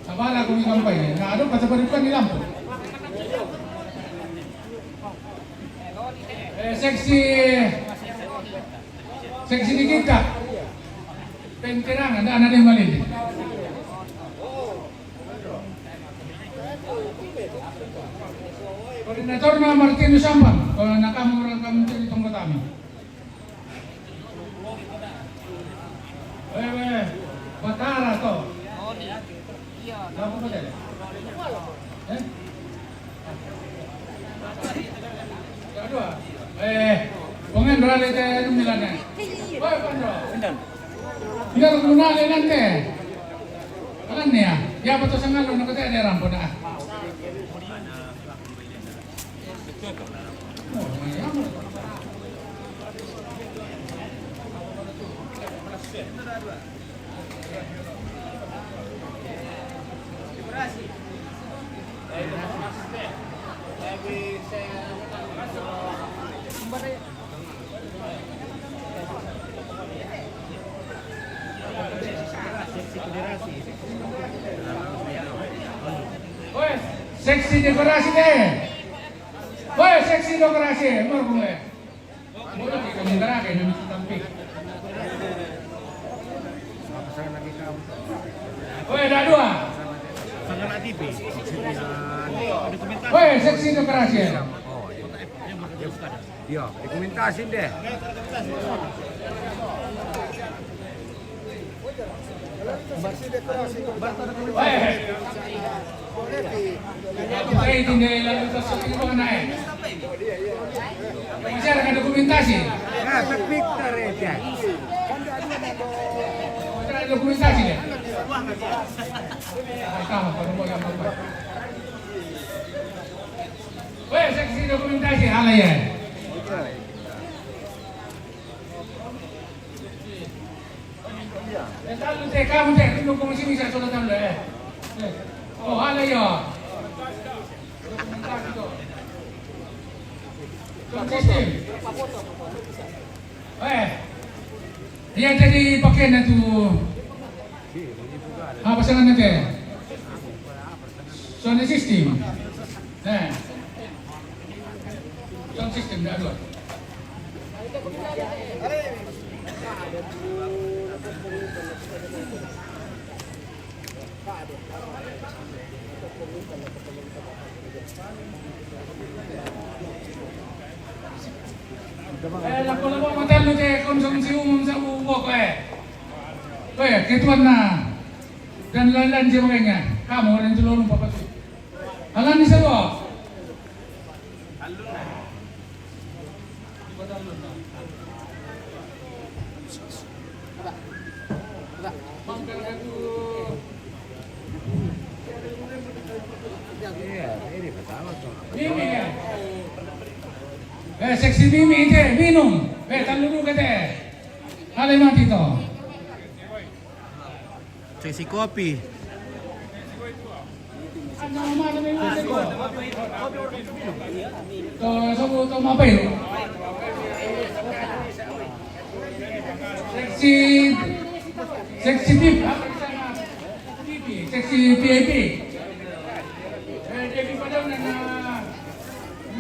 Sabara ko ni kampai, na ado pa sabara ko ni lampu. Eh, seksi, seksi di kita. Penterangan, dah ada yang malili. Koordinator na Martinus Sambang, kalau nak kamu orang kamu jadi tunggu kami. Wewe, Batara to. Lapo ko dyan? Eh? Kadua. Eh, pongen beralih ke Milan, eh. Woi, Pandro. Pindan. Pindan ko na le nante. Alam niya. Ya, pato sa ngalo, nakataya de rampo na. Woi, seksi dekorasi deh. Woi, seksi dekorasi, mau gue. Mau lagi kamu gerak ya, nanti tampil. Woi, ada dua. Woi, seksi dekorasi. Iyo, dokumentasi deh. Woi. Woi, itu nih, lalu terus itu mana, eh? Masih ada dokumentasi? Nah, tapi tarik ya. Masih ada dokumentasi deh. Tahu, kalau mau yang apa? Woi, seksi dokumentasi, ala ya. Eh, talu te, kamu te, kamu kung sino sa sulatan le. Eh. Oh, ala ya. Dokumentasi to. Sound system. Eh. Yang tadi pakai na tu. Apa sana nanti? Sound system. Eh. Sound system, dah dua. Eh, lapo-lapo matan lu te, konsumsi umum sa ubo ko, eh. Weh, ketuan na. Dan lain-lain sebagainya. Kamu orang Tulung, Bapak. Alam ni sabo. Mimi, eh. Eh, seksi Mimi, ite, minum. Eh, talulu kete. Ale mati to. Seksi kopi. To, sobu to mapai. Seksi, seksi V I P. Seksi V I P. Eh, jadi pada na, na,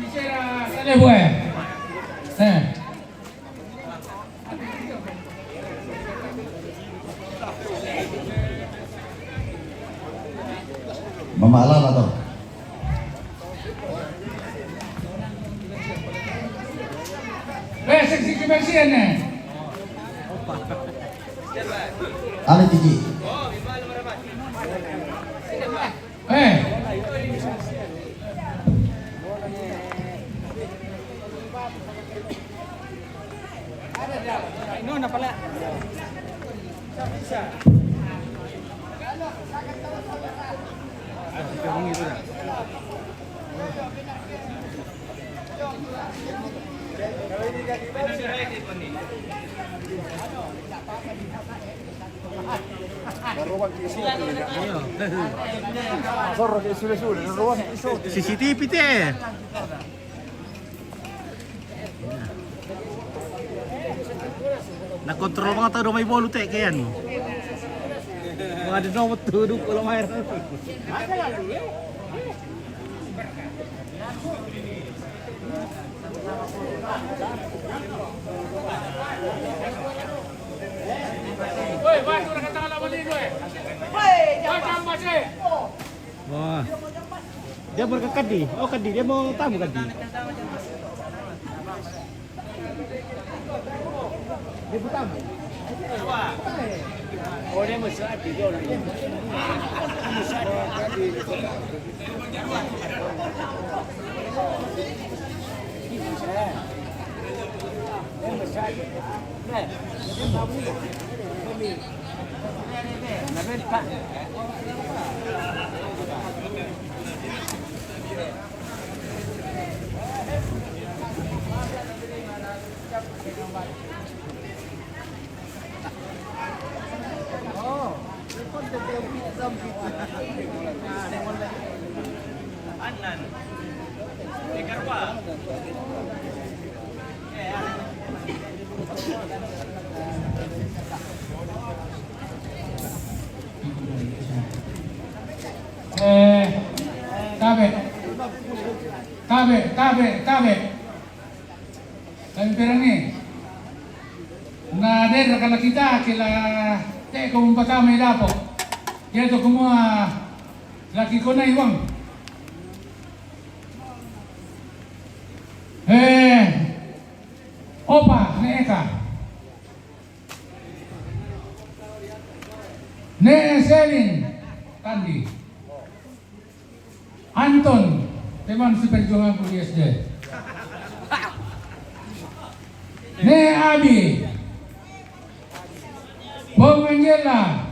bisa, eh. Eh. Mama Alala to. Besik si kebersihan, eh. Ale tiki. Eh. No, na pala. Sorro che sule sule, non ruote sotto. C C T V te. Na kontrol bang tau do mai bolu te kean. Wah, ada nomor tuh, duk, kalau main. Wah. Dia berke kadi. Oh, kadi. Dia mau tamu kadi. Dia bertamu. Oh, dia mau suatu. Dia mau suatu. Eh, tabe. Tabe, tabe, tabe. Kami perang ni. Na dera kala kita kila te ko umpatama ilapo. Dia to kumua laki kona iwang. Eh, opa, ne eka. Ne Selin, tandi. Anton, teman seperjuanganku di S D. Ne Abi. Bong Angela.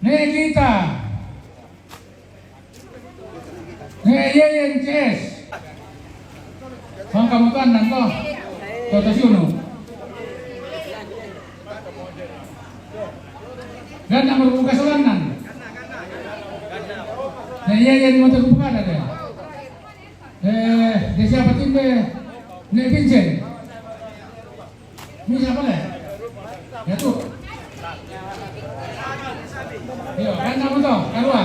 Ne Gita. Ne Yeyen C S. Bang kamu tuan nang ko. Kota Siunu. Dan nak berbuka solanan. Ne Yeyen mau terbuka ada. Eh, dia siapa tim deh? Ne Vincent. Ini siapa le? Ya tu. Yo, kan nama tu? Kalua.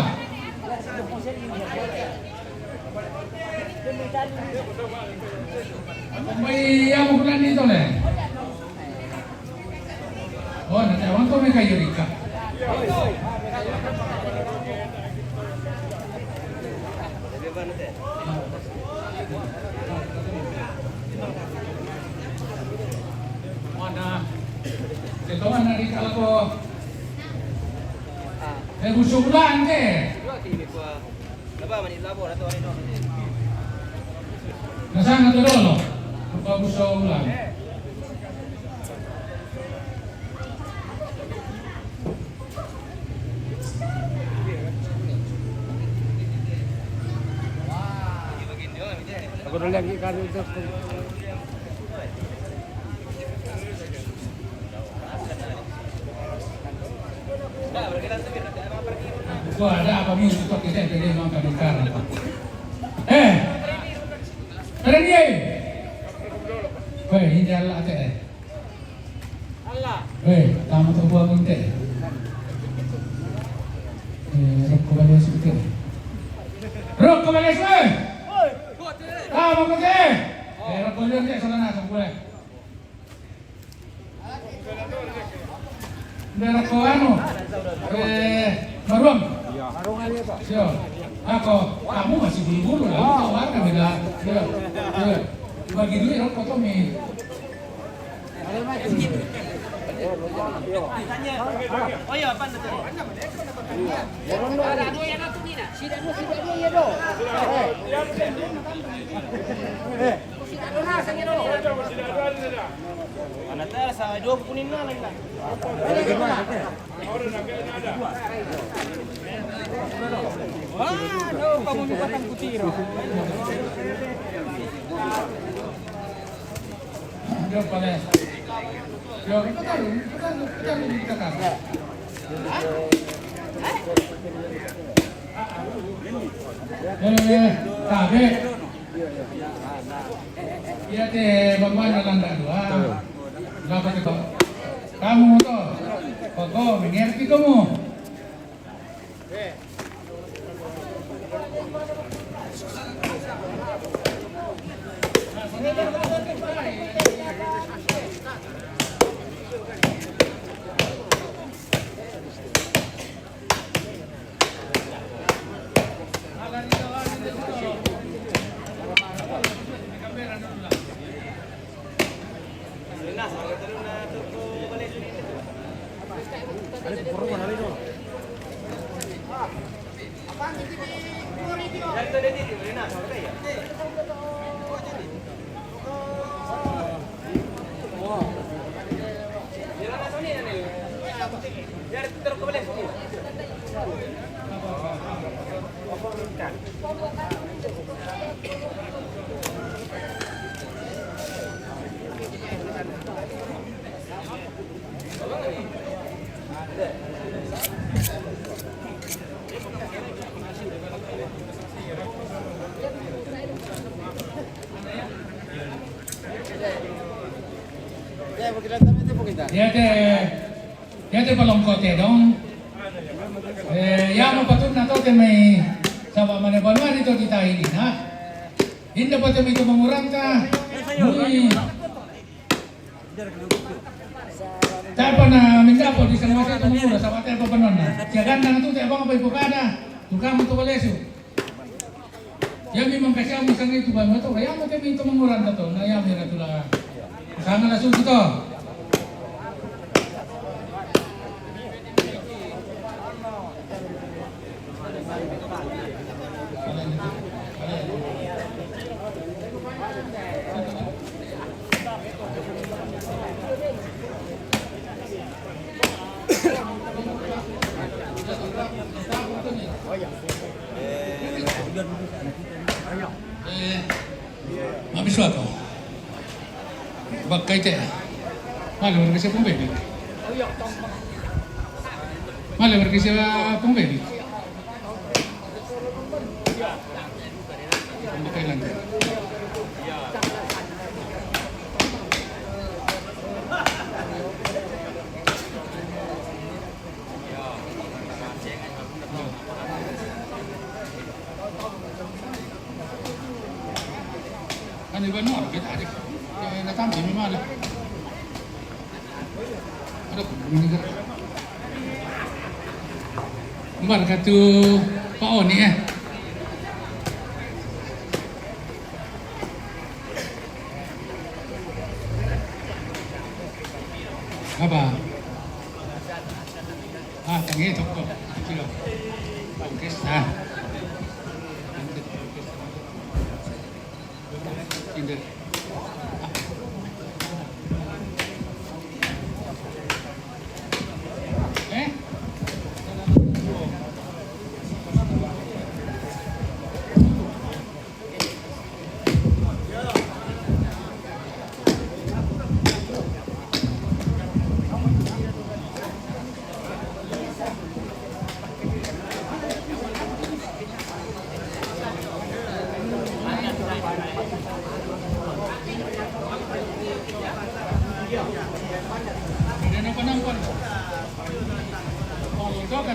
Mai ya mau bulan ni tu le. Oh, nanti awang tu mereka yo rika. Mana? Setongan na di kalako. Eh, busulan ke? Nasana to dolo. Rupa busulan. Wah, ada apa ni untuk kita jadi makan sekarang? Eh, ada dia. Weh, ini Allah ada eh. Eh, tamu tu buat pun teh. Eh, rokok balik sikit. Rokok balik sikit. Tamu pun teh. Eh, rokok balik sikit sana nak boleh. Nda rokok anu, eh, Maruang. Sio. Ako, kamu masih bulu-bulu lah. Kamu tahu warna beda. Iya. Iya. Bagi duit rokok tuh mi. Oh iya, apa tuh? Ada dua yang satu ni nak. Sida dua, sida dua, iya dong. Sida dua, sida dua. Mana tahu saya dua kuning mana. Wah, no, kamu ni batang putih, no. Dia pakai. Dia kita tahu, kita tahu, kita tahu, kita tahu. Eh, tabe. Iya te, bagaimana landa dua? Dapat itu. Kamu tuh, koko mengerti kamu. Iya te, iya te palongkote dong. Eh, iya mo patut na to te mai saba mane banua ni to di tahi di na. Inda pate mai to manguranta. Mui. Tapa na mindapo di sama saya to mangura, sama te apa banua na. Sia gandang tu te abang apa ibu kada. Tukang tu balesu. Iya memang kasi amu sangai tu banua tu, iya mo te mi to manguranta to, na iya mi ratu la. Sangai la suci to. Eh, mabis wako. Bakkai te. Malu berkesi pung bebek. Malu berkesi pung bebek. Pung bakkai lantai. Kan iba no kita adik. Eh, na tambi mi mala. Ada pun ini kan. Bar katu Pak Oni eh. Apa? Ah, tangi toko. Kilo. Pangkis ah. Indah. Eh?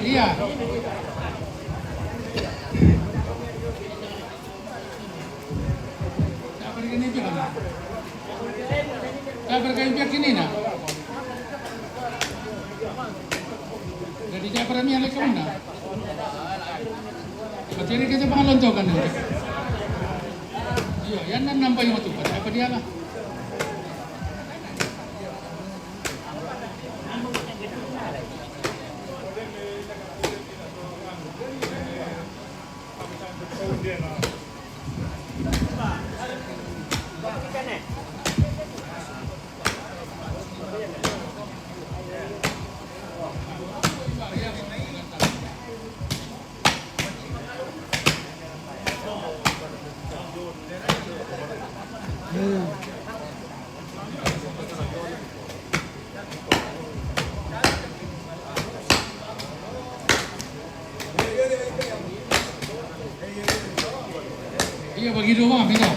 Iya. Siapa di sini juga? Siapa di sini, nak? Jadi siapa di sini lagi kemana? Berarti ini kita pengalon tu kan? Iya, yang nampak yang tu, siapa dia lah? Iya, bagi dua, Bang, minta.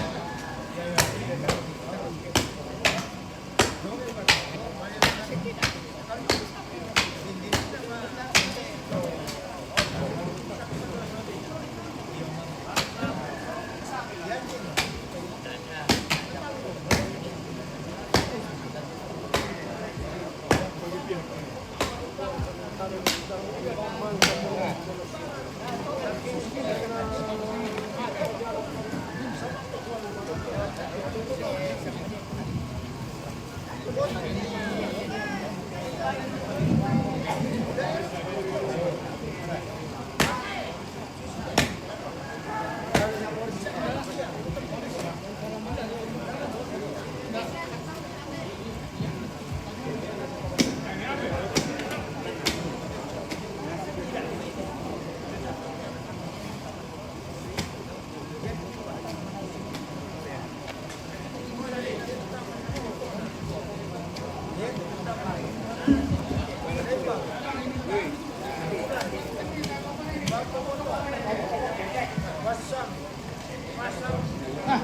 Ah,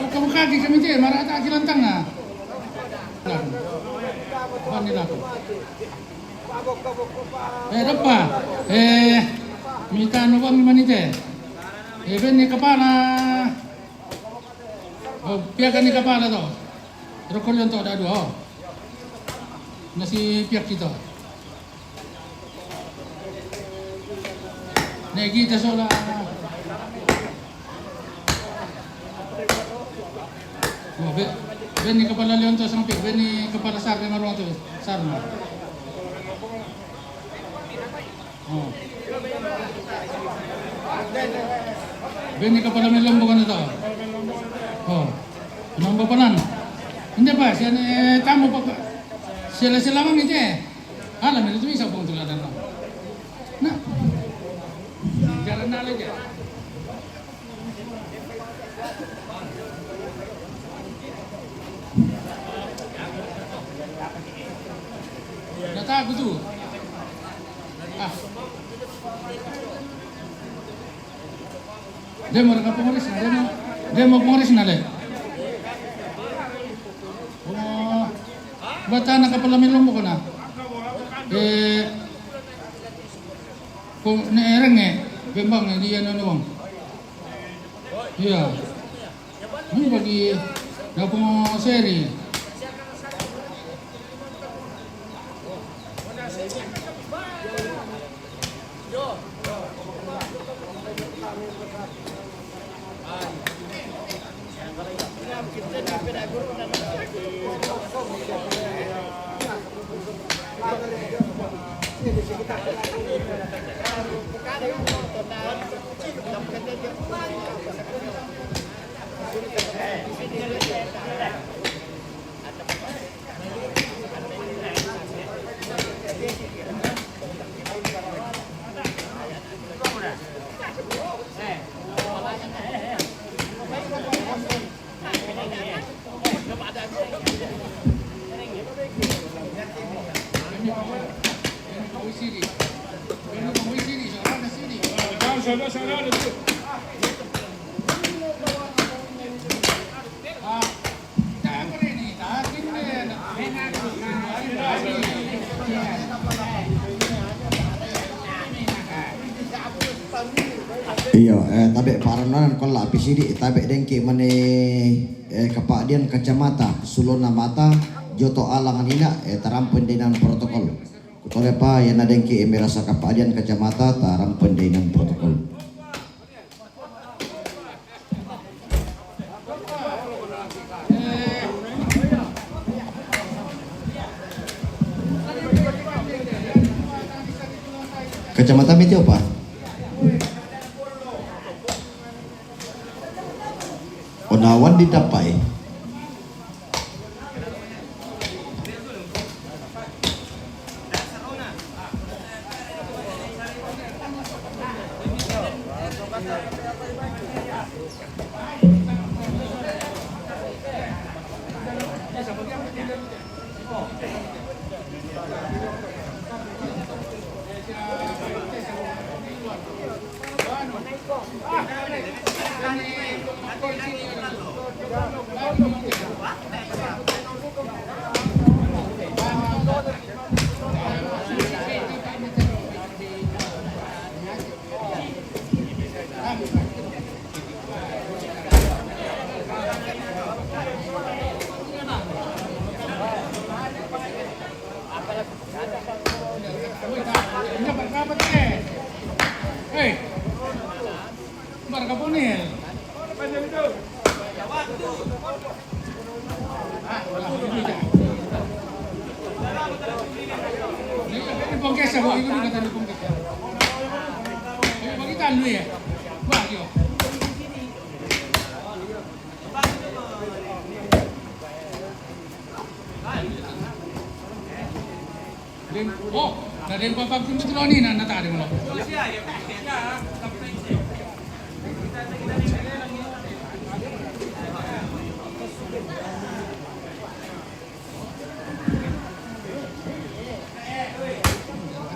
buka-buka ki kami te, marata ki lantang na. Bani laku. Eh, dapa. Eh, mita no bang mani te. Eh, ben ni kapala. Oh, pia ka ni kapala to. Rokor yon to da dua, oh. Nasi pia kita. Ne kita sola. Oh, be, ben ni kapala leon to sampai, ben ni kapala sar de maruang to, sar na. Oh. Ben ni kapala melombo kana to. Oh. Nombo panan. Hindi pa, siya ni tamu pa. Sila-sila mang ite. Ala, melo tu isa pong tuladan na. Na. Jalan na lagi. Nata gutu. Ah. Demo raka pongoris na, demo. Demo pongoris na le. Oh. Bata na kapala melombo kana. Eh. Ko ne erenge, bembang ne dia nono bang. Iya. Ini bagi dapong seri. Eh, tabe' parannuanan kolla' pisidi', tabe' dengki mane, eh, kapa'dian kacamata, sulona mata, joto alangan ina, eh, tarampen dainan protokol. Kutolepa, yana dengki merasa kapa'dian kacamata, tarampen dainan protokol. Kacamata miti opa? Onawan di dapai. Hei, marka Bonel. Ini pongkesa, Bu. Ini kata di pongkesa. Ini bagi tandu ya. Wah, yo. Oh, na den papakkuntu tuloni na natade mo.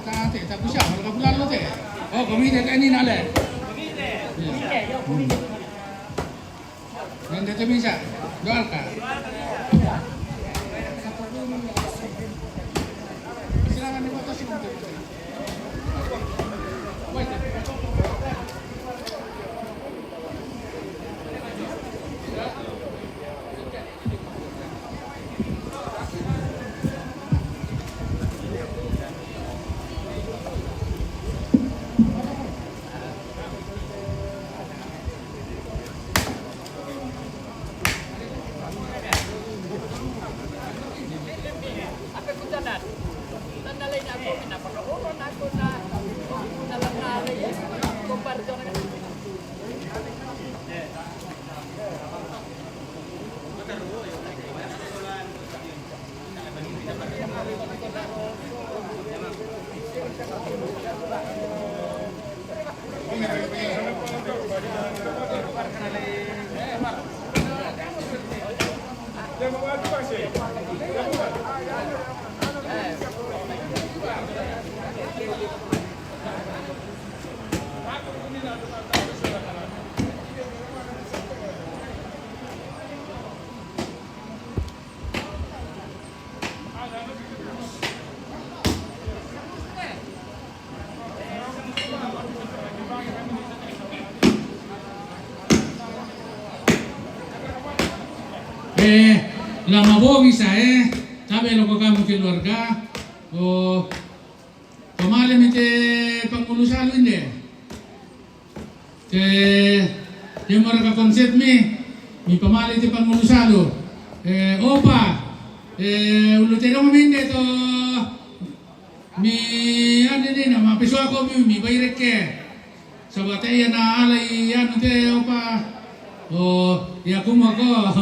Ate, ate, tapos siya, wala ka pulalo, te. Oh, kumite, te, ni nale. Nende te bisa, doal ka. Silakan dibuka sih. Eh, lama bongi sa, eh. Tabe' loko kamu keluarga. Oh, pamale mi te pangulu salu inde. Te, te marka konsep mi, mi pamale te pangulu salu. Eh, opa, eh, ulu te dong mi inde to, mi ande ni na, ma peso ako mi, mi bai rekke. Sabate iya na alai anu te opa. Oh, iya kuma ko,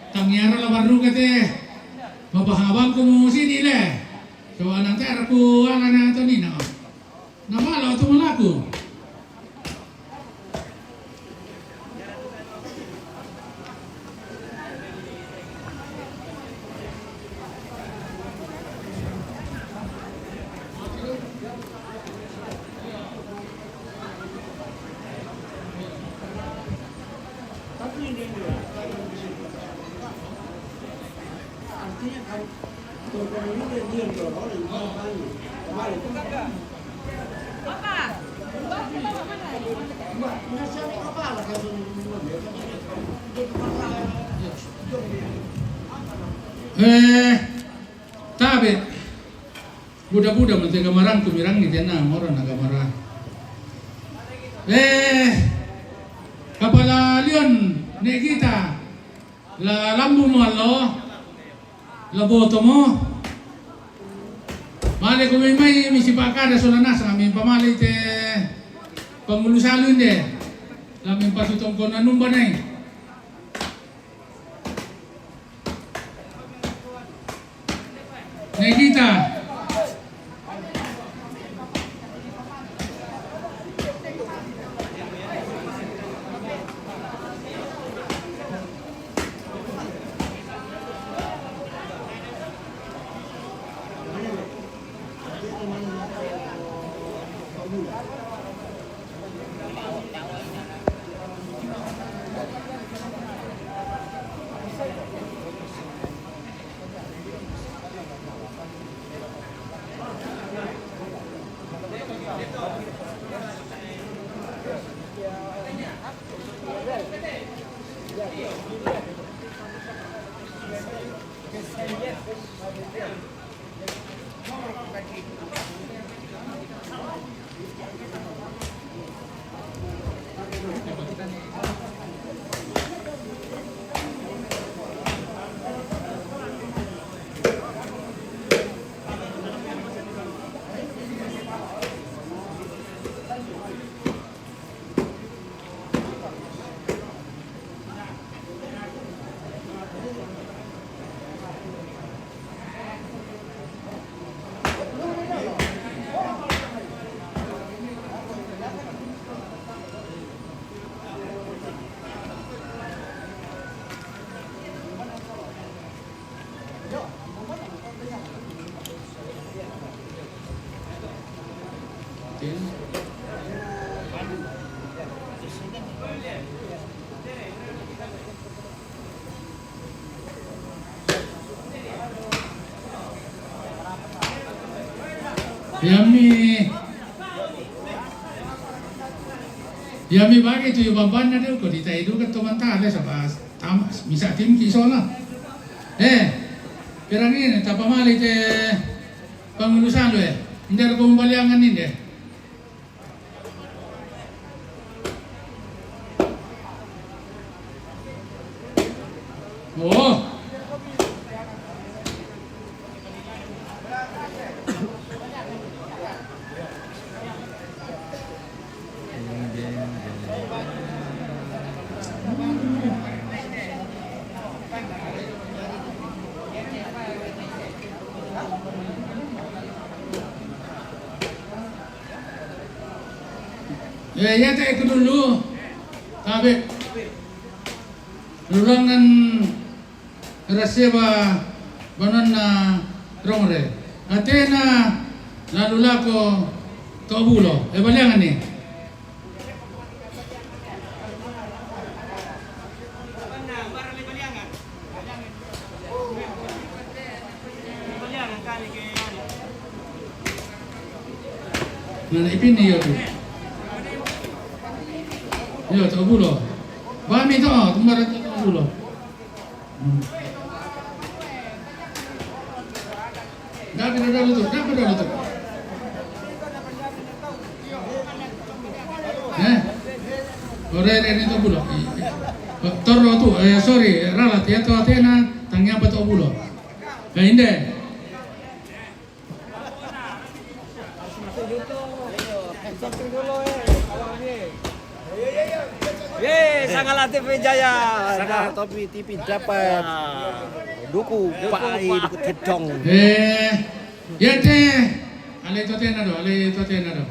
tangiara la baru kate. Mapahang abang kumu sini le. Coba nanti aku ala na to ni na. Namalo tu malaku. Eh, tabe. Buda-buda mate gamarang kumirang ni tena mora na gamara. Eh, kapala Leon, ne kita. La lambu mo allo, la boto mo. Male ko mai mai mi sipakada sola nasa mi pamale te pangulu salu inde. La mi pasutong ko nanumba nai. Nekita. Yami, yami bagi tu yu bambanna de ko di tai du ka to manta le sabas. Tam, misa tim ki sola. Eh, perang ini tapa mali te pangulusan lu eh. Indar ko baliangan inde. Oh. Eh, ya te kedulu. Tabe. Lulangan Raseba bananna rongre. Atena lalu lako to bulo. E baliangan ni. Nana ipin ni yo tu. Yo to bulo. Bami to, tumbara to bulo. Dapat dah lutuk, dapat dah lutuk. Eh? Ore, ore, ini to bulo. Torro tu, eh, sorry, ralat ya to Atena, tangi apa to bulo. Eh, inde. Ye, Sangala T V Jaya. Sangala Topi T V dapat. Duku Pai, duku Tedong. Eh, ya te. Ale to tena do, ale to tena do.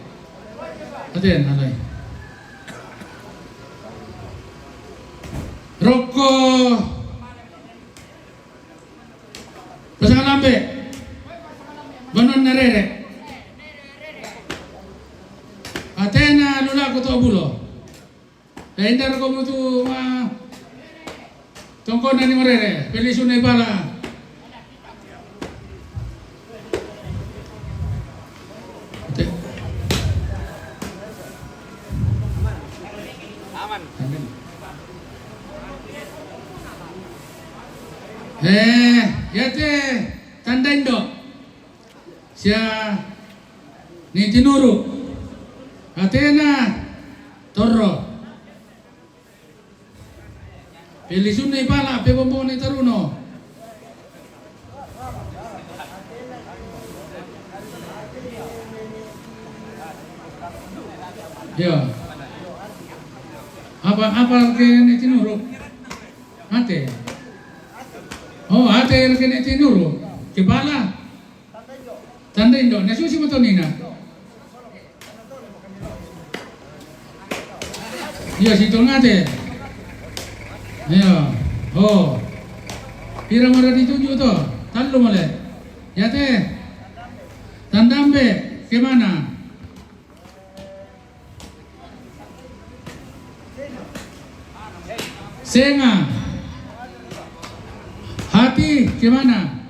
To tena do. Roko. Pasangalambe. Bananna rere. Atena lulaku to bulo. E indar ko mutu ma tongkona ni marere. Pelisuna ibala. Ate. Eh, yate Tandaindo. Sia ni tinuru. Atena torro. Pilisunni pala, pebombo ni taruno. Ya. Apa, apa ke ni tinuru? Ate. Oh, ate ke ni tinuru. Kepala. Tandaindo, na susi mo to nina. Iya, si tongate. Iya. Oh. Pira mara dituju to? Tallu male. Yate. Tandambe, kemana? Senga. Hati kemana?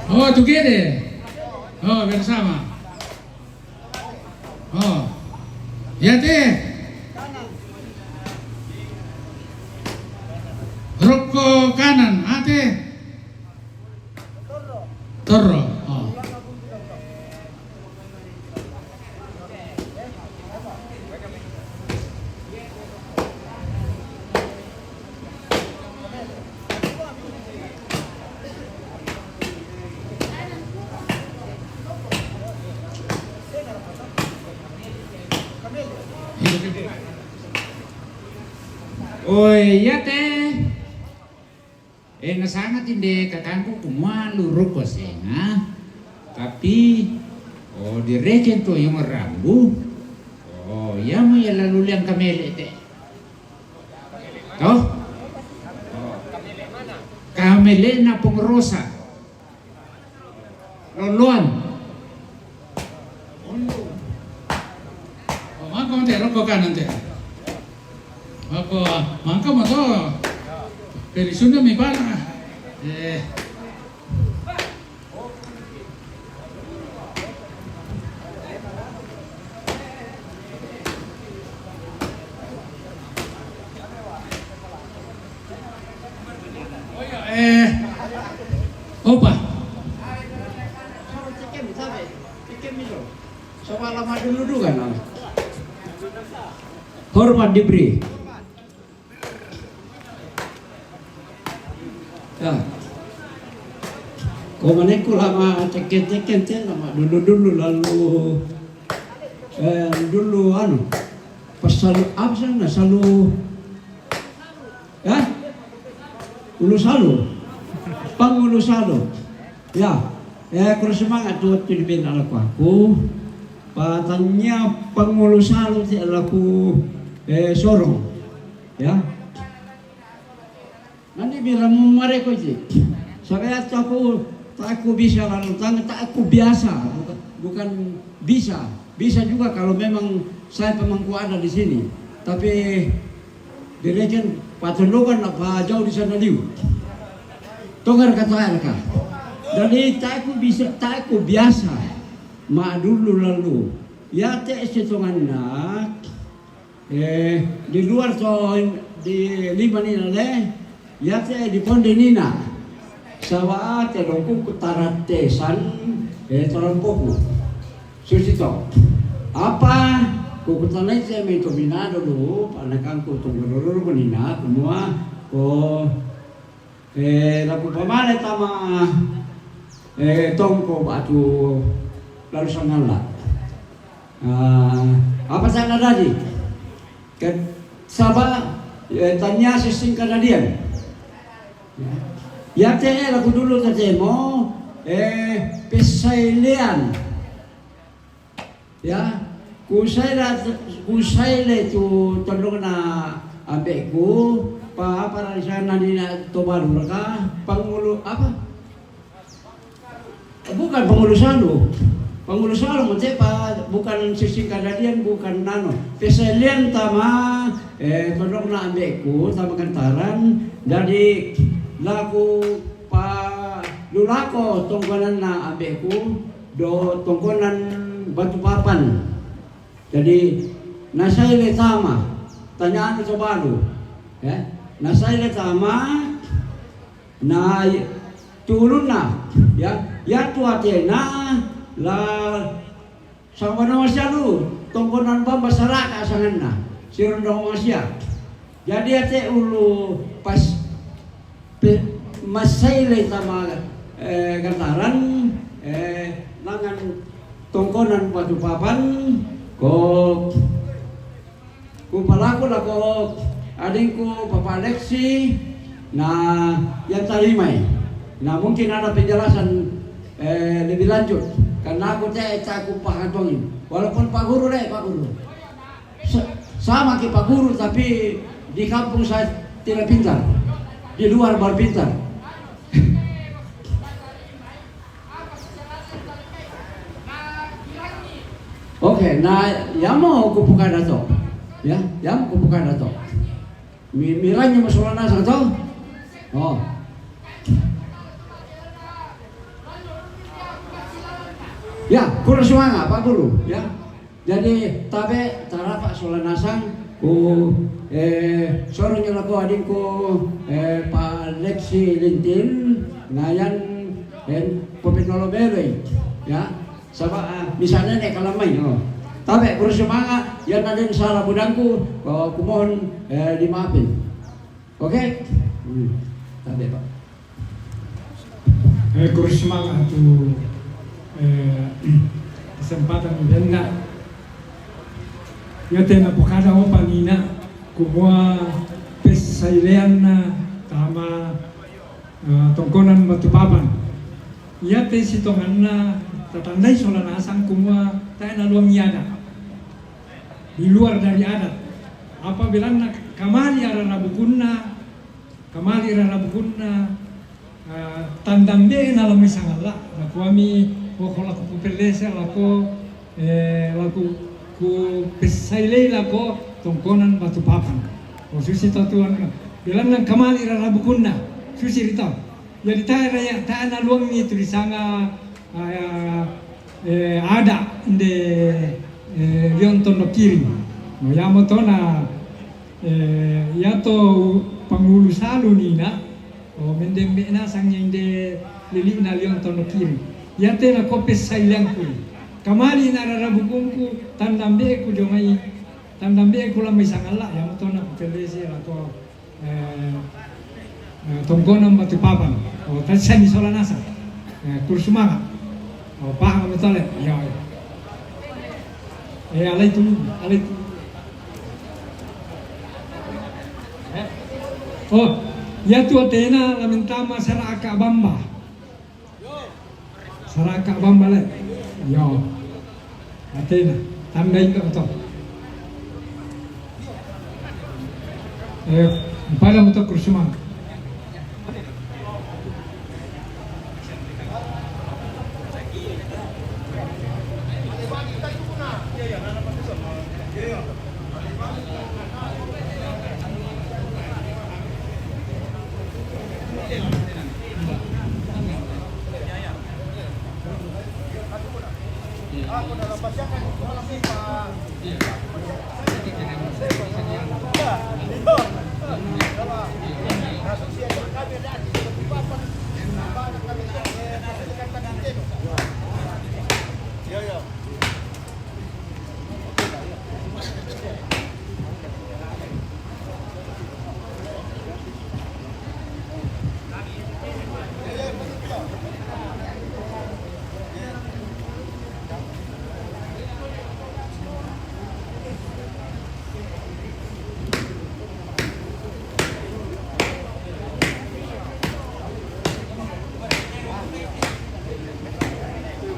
Oh, together. Oh, bersama. Oh. Yate. Rokko kanan, ate. Torro. Oh. Oi, yate. Eh, nasanga tinde kakangku kumua lurukko senga, tapi, oh, direken to yang rambu. Oh, iya mo iya lalu liang kamele te. Toh? Oh. Kamele na pengerosa. Loloan. Oh, mangko te, rokko kanan te. Mangko, mangko mo to. Pilisunni mi bana. Eh. Eh, opa. Coba lama dulu dulu kan. Hormat diberi. Ya. Ko manekku lama tekken-tekken te, lama dulu-dulu, lalu, eh, dulu anu, pasal apa sana, salu, ya? Ulu salu. Pangulu salu. Ya. Eh, kuro semangat tu, tu di bina laku aku. Patanya pangulu salu ti laku, eh, sorong. Ya. Nanti bilang mareko ji. Saya taku, taku bisa lalu tang, taku biasa, bukan, bukan bisa. Bisa juga kalau memang saya pemangku ada di sini. Tapi direken patondokan apa jauh di sana liu. Tongar kata ka. Jadi taku bisa, taku biasa. Ma dulu lalu. Ya te setonganna. Eh, di luar to, di lima nina le, yate di ponde nina. Sawa te dongku kutarattesan, eh, torompoku. Susi to. Apa, kukutanai te mi to minado lu, panakangku tunggu dulu nina, kumua, ko Eh, laku pamale tama, eh, tongko batu lalu sangala. Ah, apa sana tadi? Ke, saba, eh, tanya sising kadadian. Ya, te laku dulu tatemo, eh, pesailean. Ya, kusaila, kusaile tu tondongna ambe'ku, pa apa ralisana nina to balu raka, pangulu apa? Bukan pangulu salu. Pangulu salu mate pa bukan sising kadadian, bukan nano. Peselian tama, eh, tondongna ambe'ku, tama kantaran, jadi laku pa lulako tongkonanna ambe'ku, do tongkonan Batu Papan. Jadi, na sai le tama, tanyaan to balu, ya. Na sai le tama, na i-, tu ulunna, ya, ya tu atena, la sanga banua sia lu, tongkonan bamba saraka sanganna, sirondong sia. Jadi ate ulu pas pe-, masaile tama, eh, Gataran, eh, langan tongkonan Batu Papan, ko ku palaku lako adingku Papa Lexi, na yang tarimai. Na mungkin ada penjelasan, eh, lebih lanjut. Karena aku te, tak aku paham. Walaupun Pak Guru deh, Pak Guru. Sa-, sama ke Pak Guru, tapi di kampung saya tidak pintar. Di luar baru pintar. Oke, na yamo kupuka dato. Ya, yamo kupuka dato. Mi-, miranyo masalah nasa to. Oh. Ya, kurang semangat, Pak Guru, ya. Jadi, tabe, tarapa sola nasang, ku, eh, soronyo lako adingku, eh, Pak Lexi Lintin, ngayan, eh, Popit Lolo Bebe, ya. Saba, ah, misalnya ne kalamai, oh. Tabe, kurang semangat, ya, naden salah budangku, oh, kumohon, eh, dimaafin. Oke? Hmm. Tabe, Pak. Eh, kurang semangat tu, eh, kesempatan denna. Ya tena pokada opa nina, kumua pesaileanna tama, eh, tongkonan Batu Papan. Ya te sitonganna tatandai sola nasang kumua tae naluang iada. Di luar dari adat. Apa belanna kamali ararabukunna, kamali ararabukunna, eh, tandambe'na lamai sangalla. Nakuami, oh, lako kupellese, lako, eh, lako kupessailei lako tongkonan Batu Papan. Oh, susi to tuan. Belanna kamali ararabukunna. Susi rito. Jadi tae raya, tae naluangi tu disanga, ah, eh, ada inde, eh, Liong Tondok Kiri. No, yamo tona, eh, yato pangulu salu nina, oh, mendembe nasang inde lili'na Liong Tondok Kiri. Yate nako pessaileangku. Kamali na ararabukungku, tandambe'ku jomai, tandambe'ku lamai sangalla, yamo tona kupellese lako eh, eh, tongkonan Batu Papan. Oh, tadi saya sola nasa. Eh, kurang semangat. Oh, paham betul ya? Ya, ya. Eh, alai tu, alai tu. Eh. Oh, ya tu atena lamintama sara aka bamba. Saraka bambale. Yo. Atena. Tandai ka to. Eh, pada moto kurang semangat.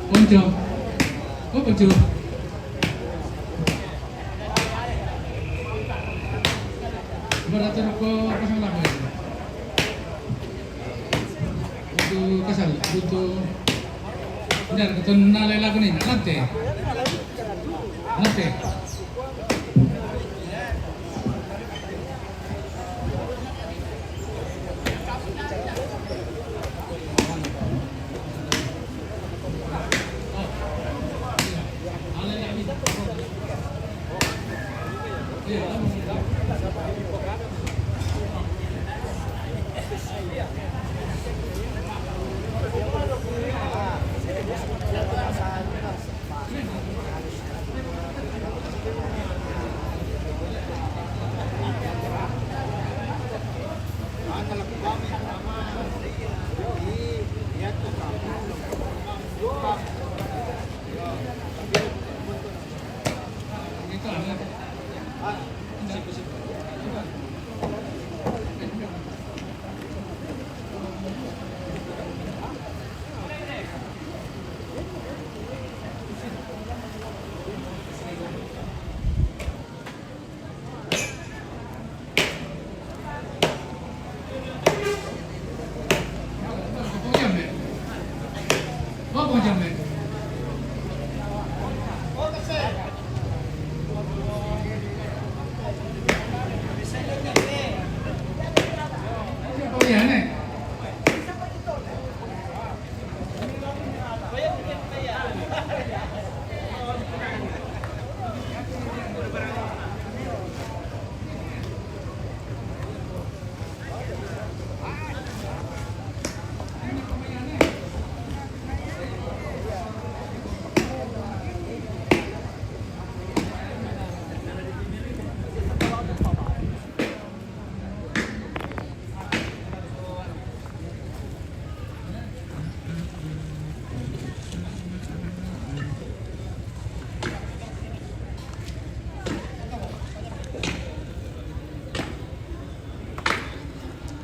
Konco. Oh, konco. Barato ko pasang lako. Butuh kasal, butuh. Bentar, betul nalai lagu ni, nanti. Nanti.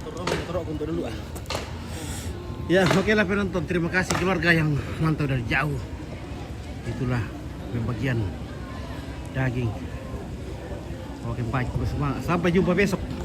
Turun, turun untuk dulu ah. Ya, oke lah penonton. Terima kasih keluarga yang mantau dari jauh. Itulah pembagian daging. Oke, baik, semua. Sampai jumpa besok.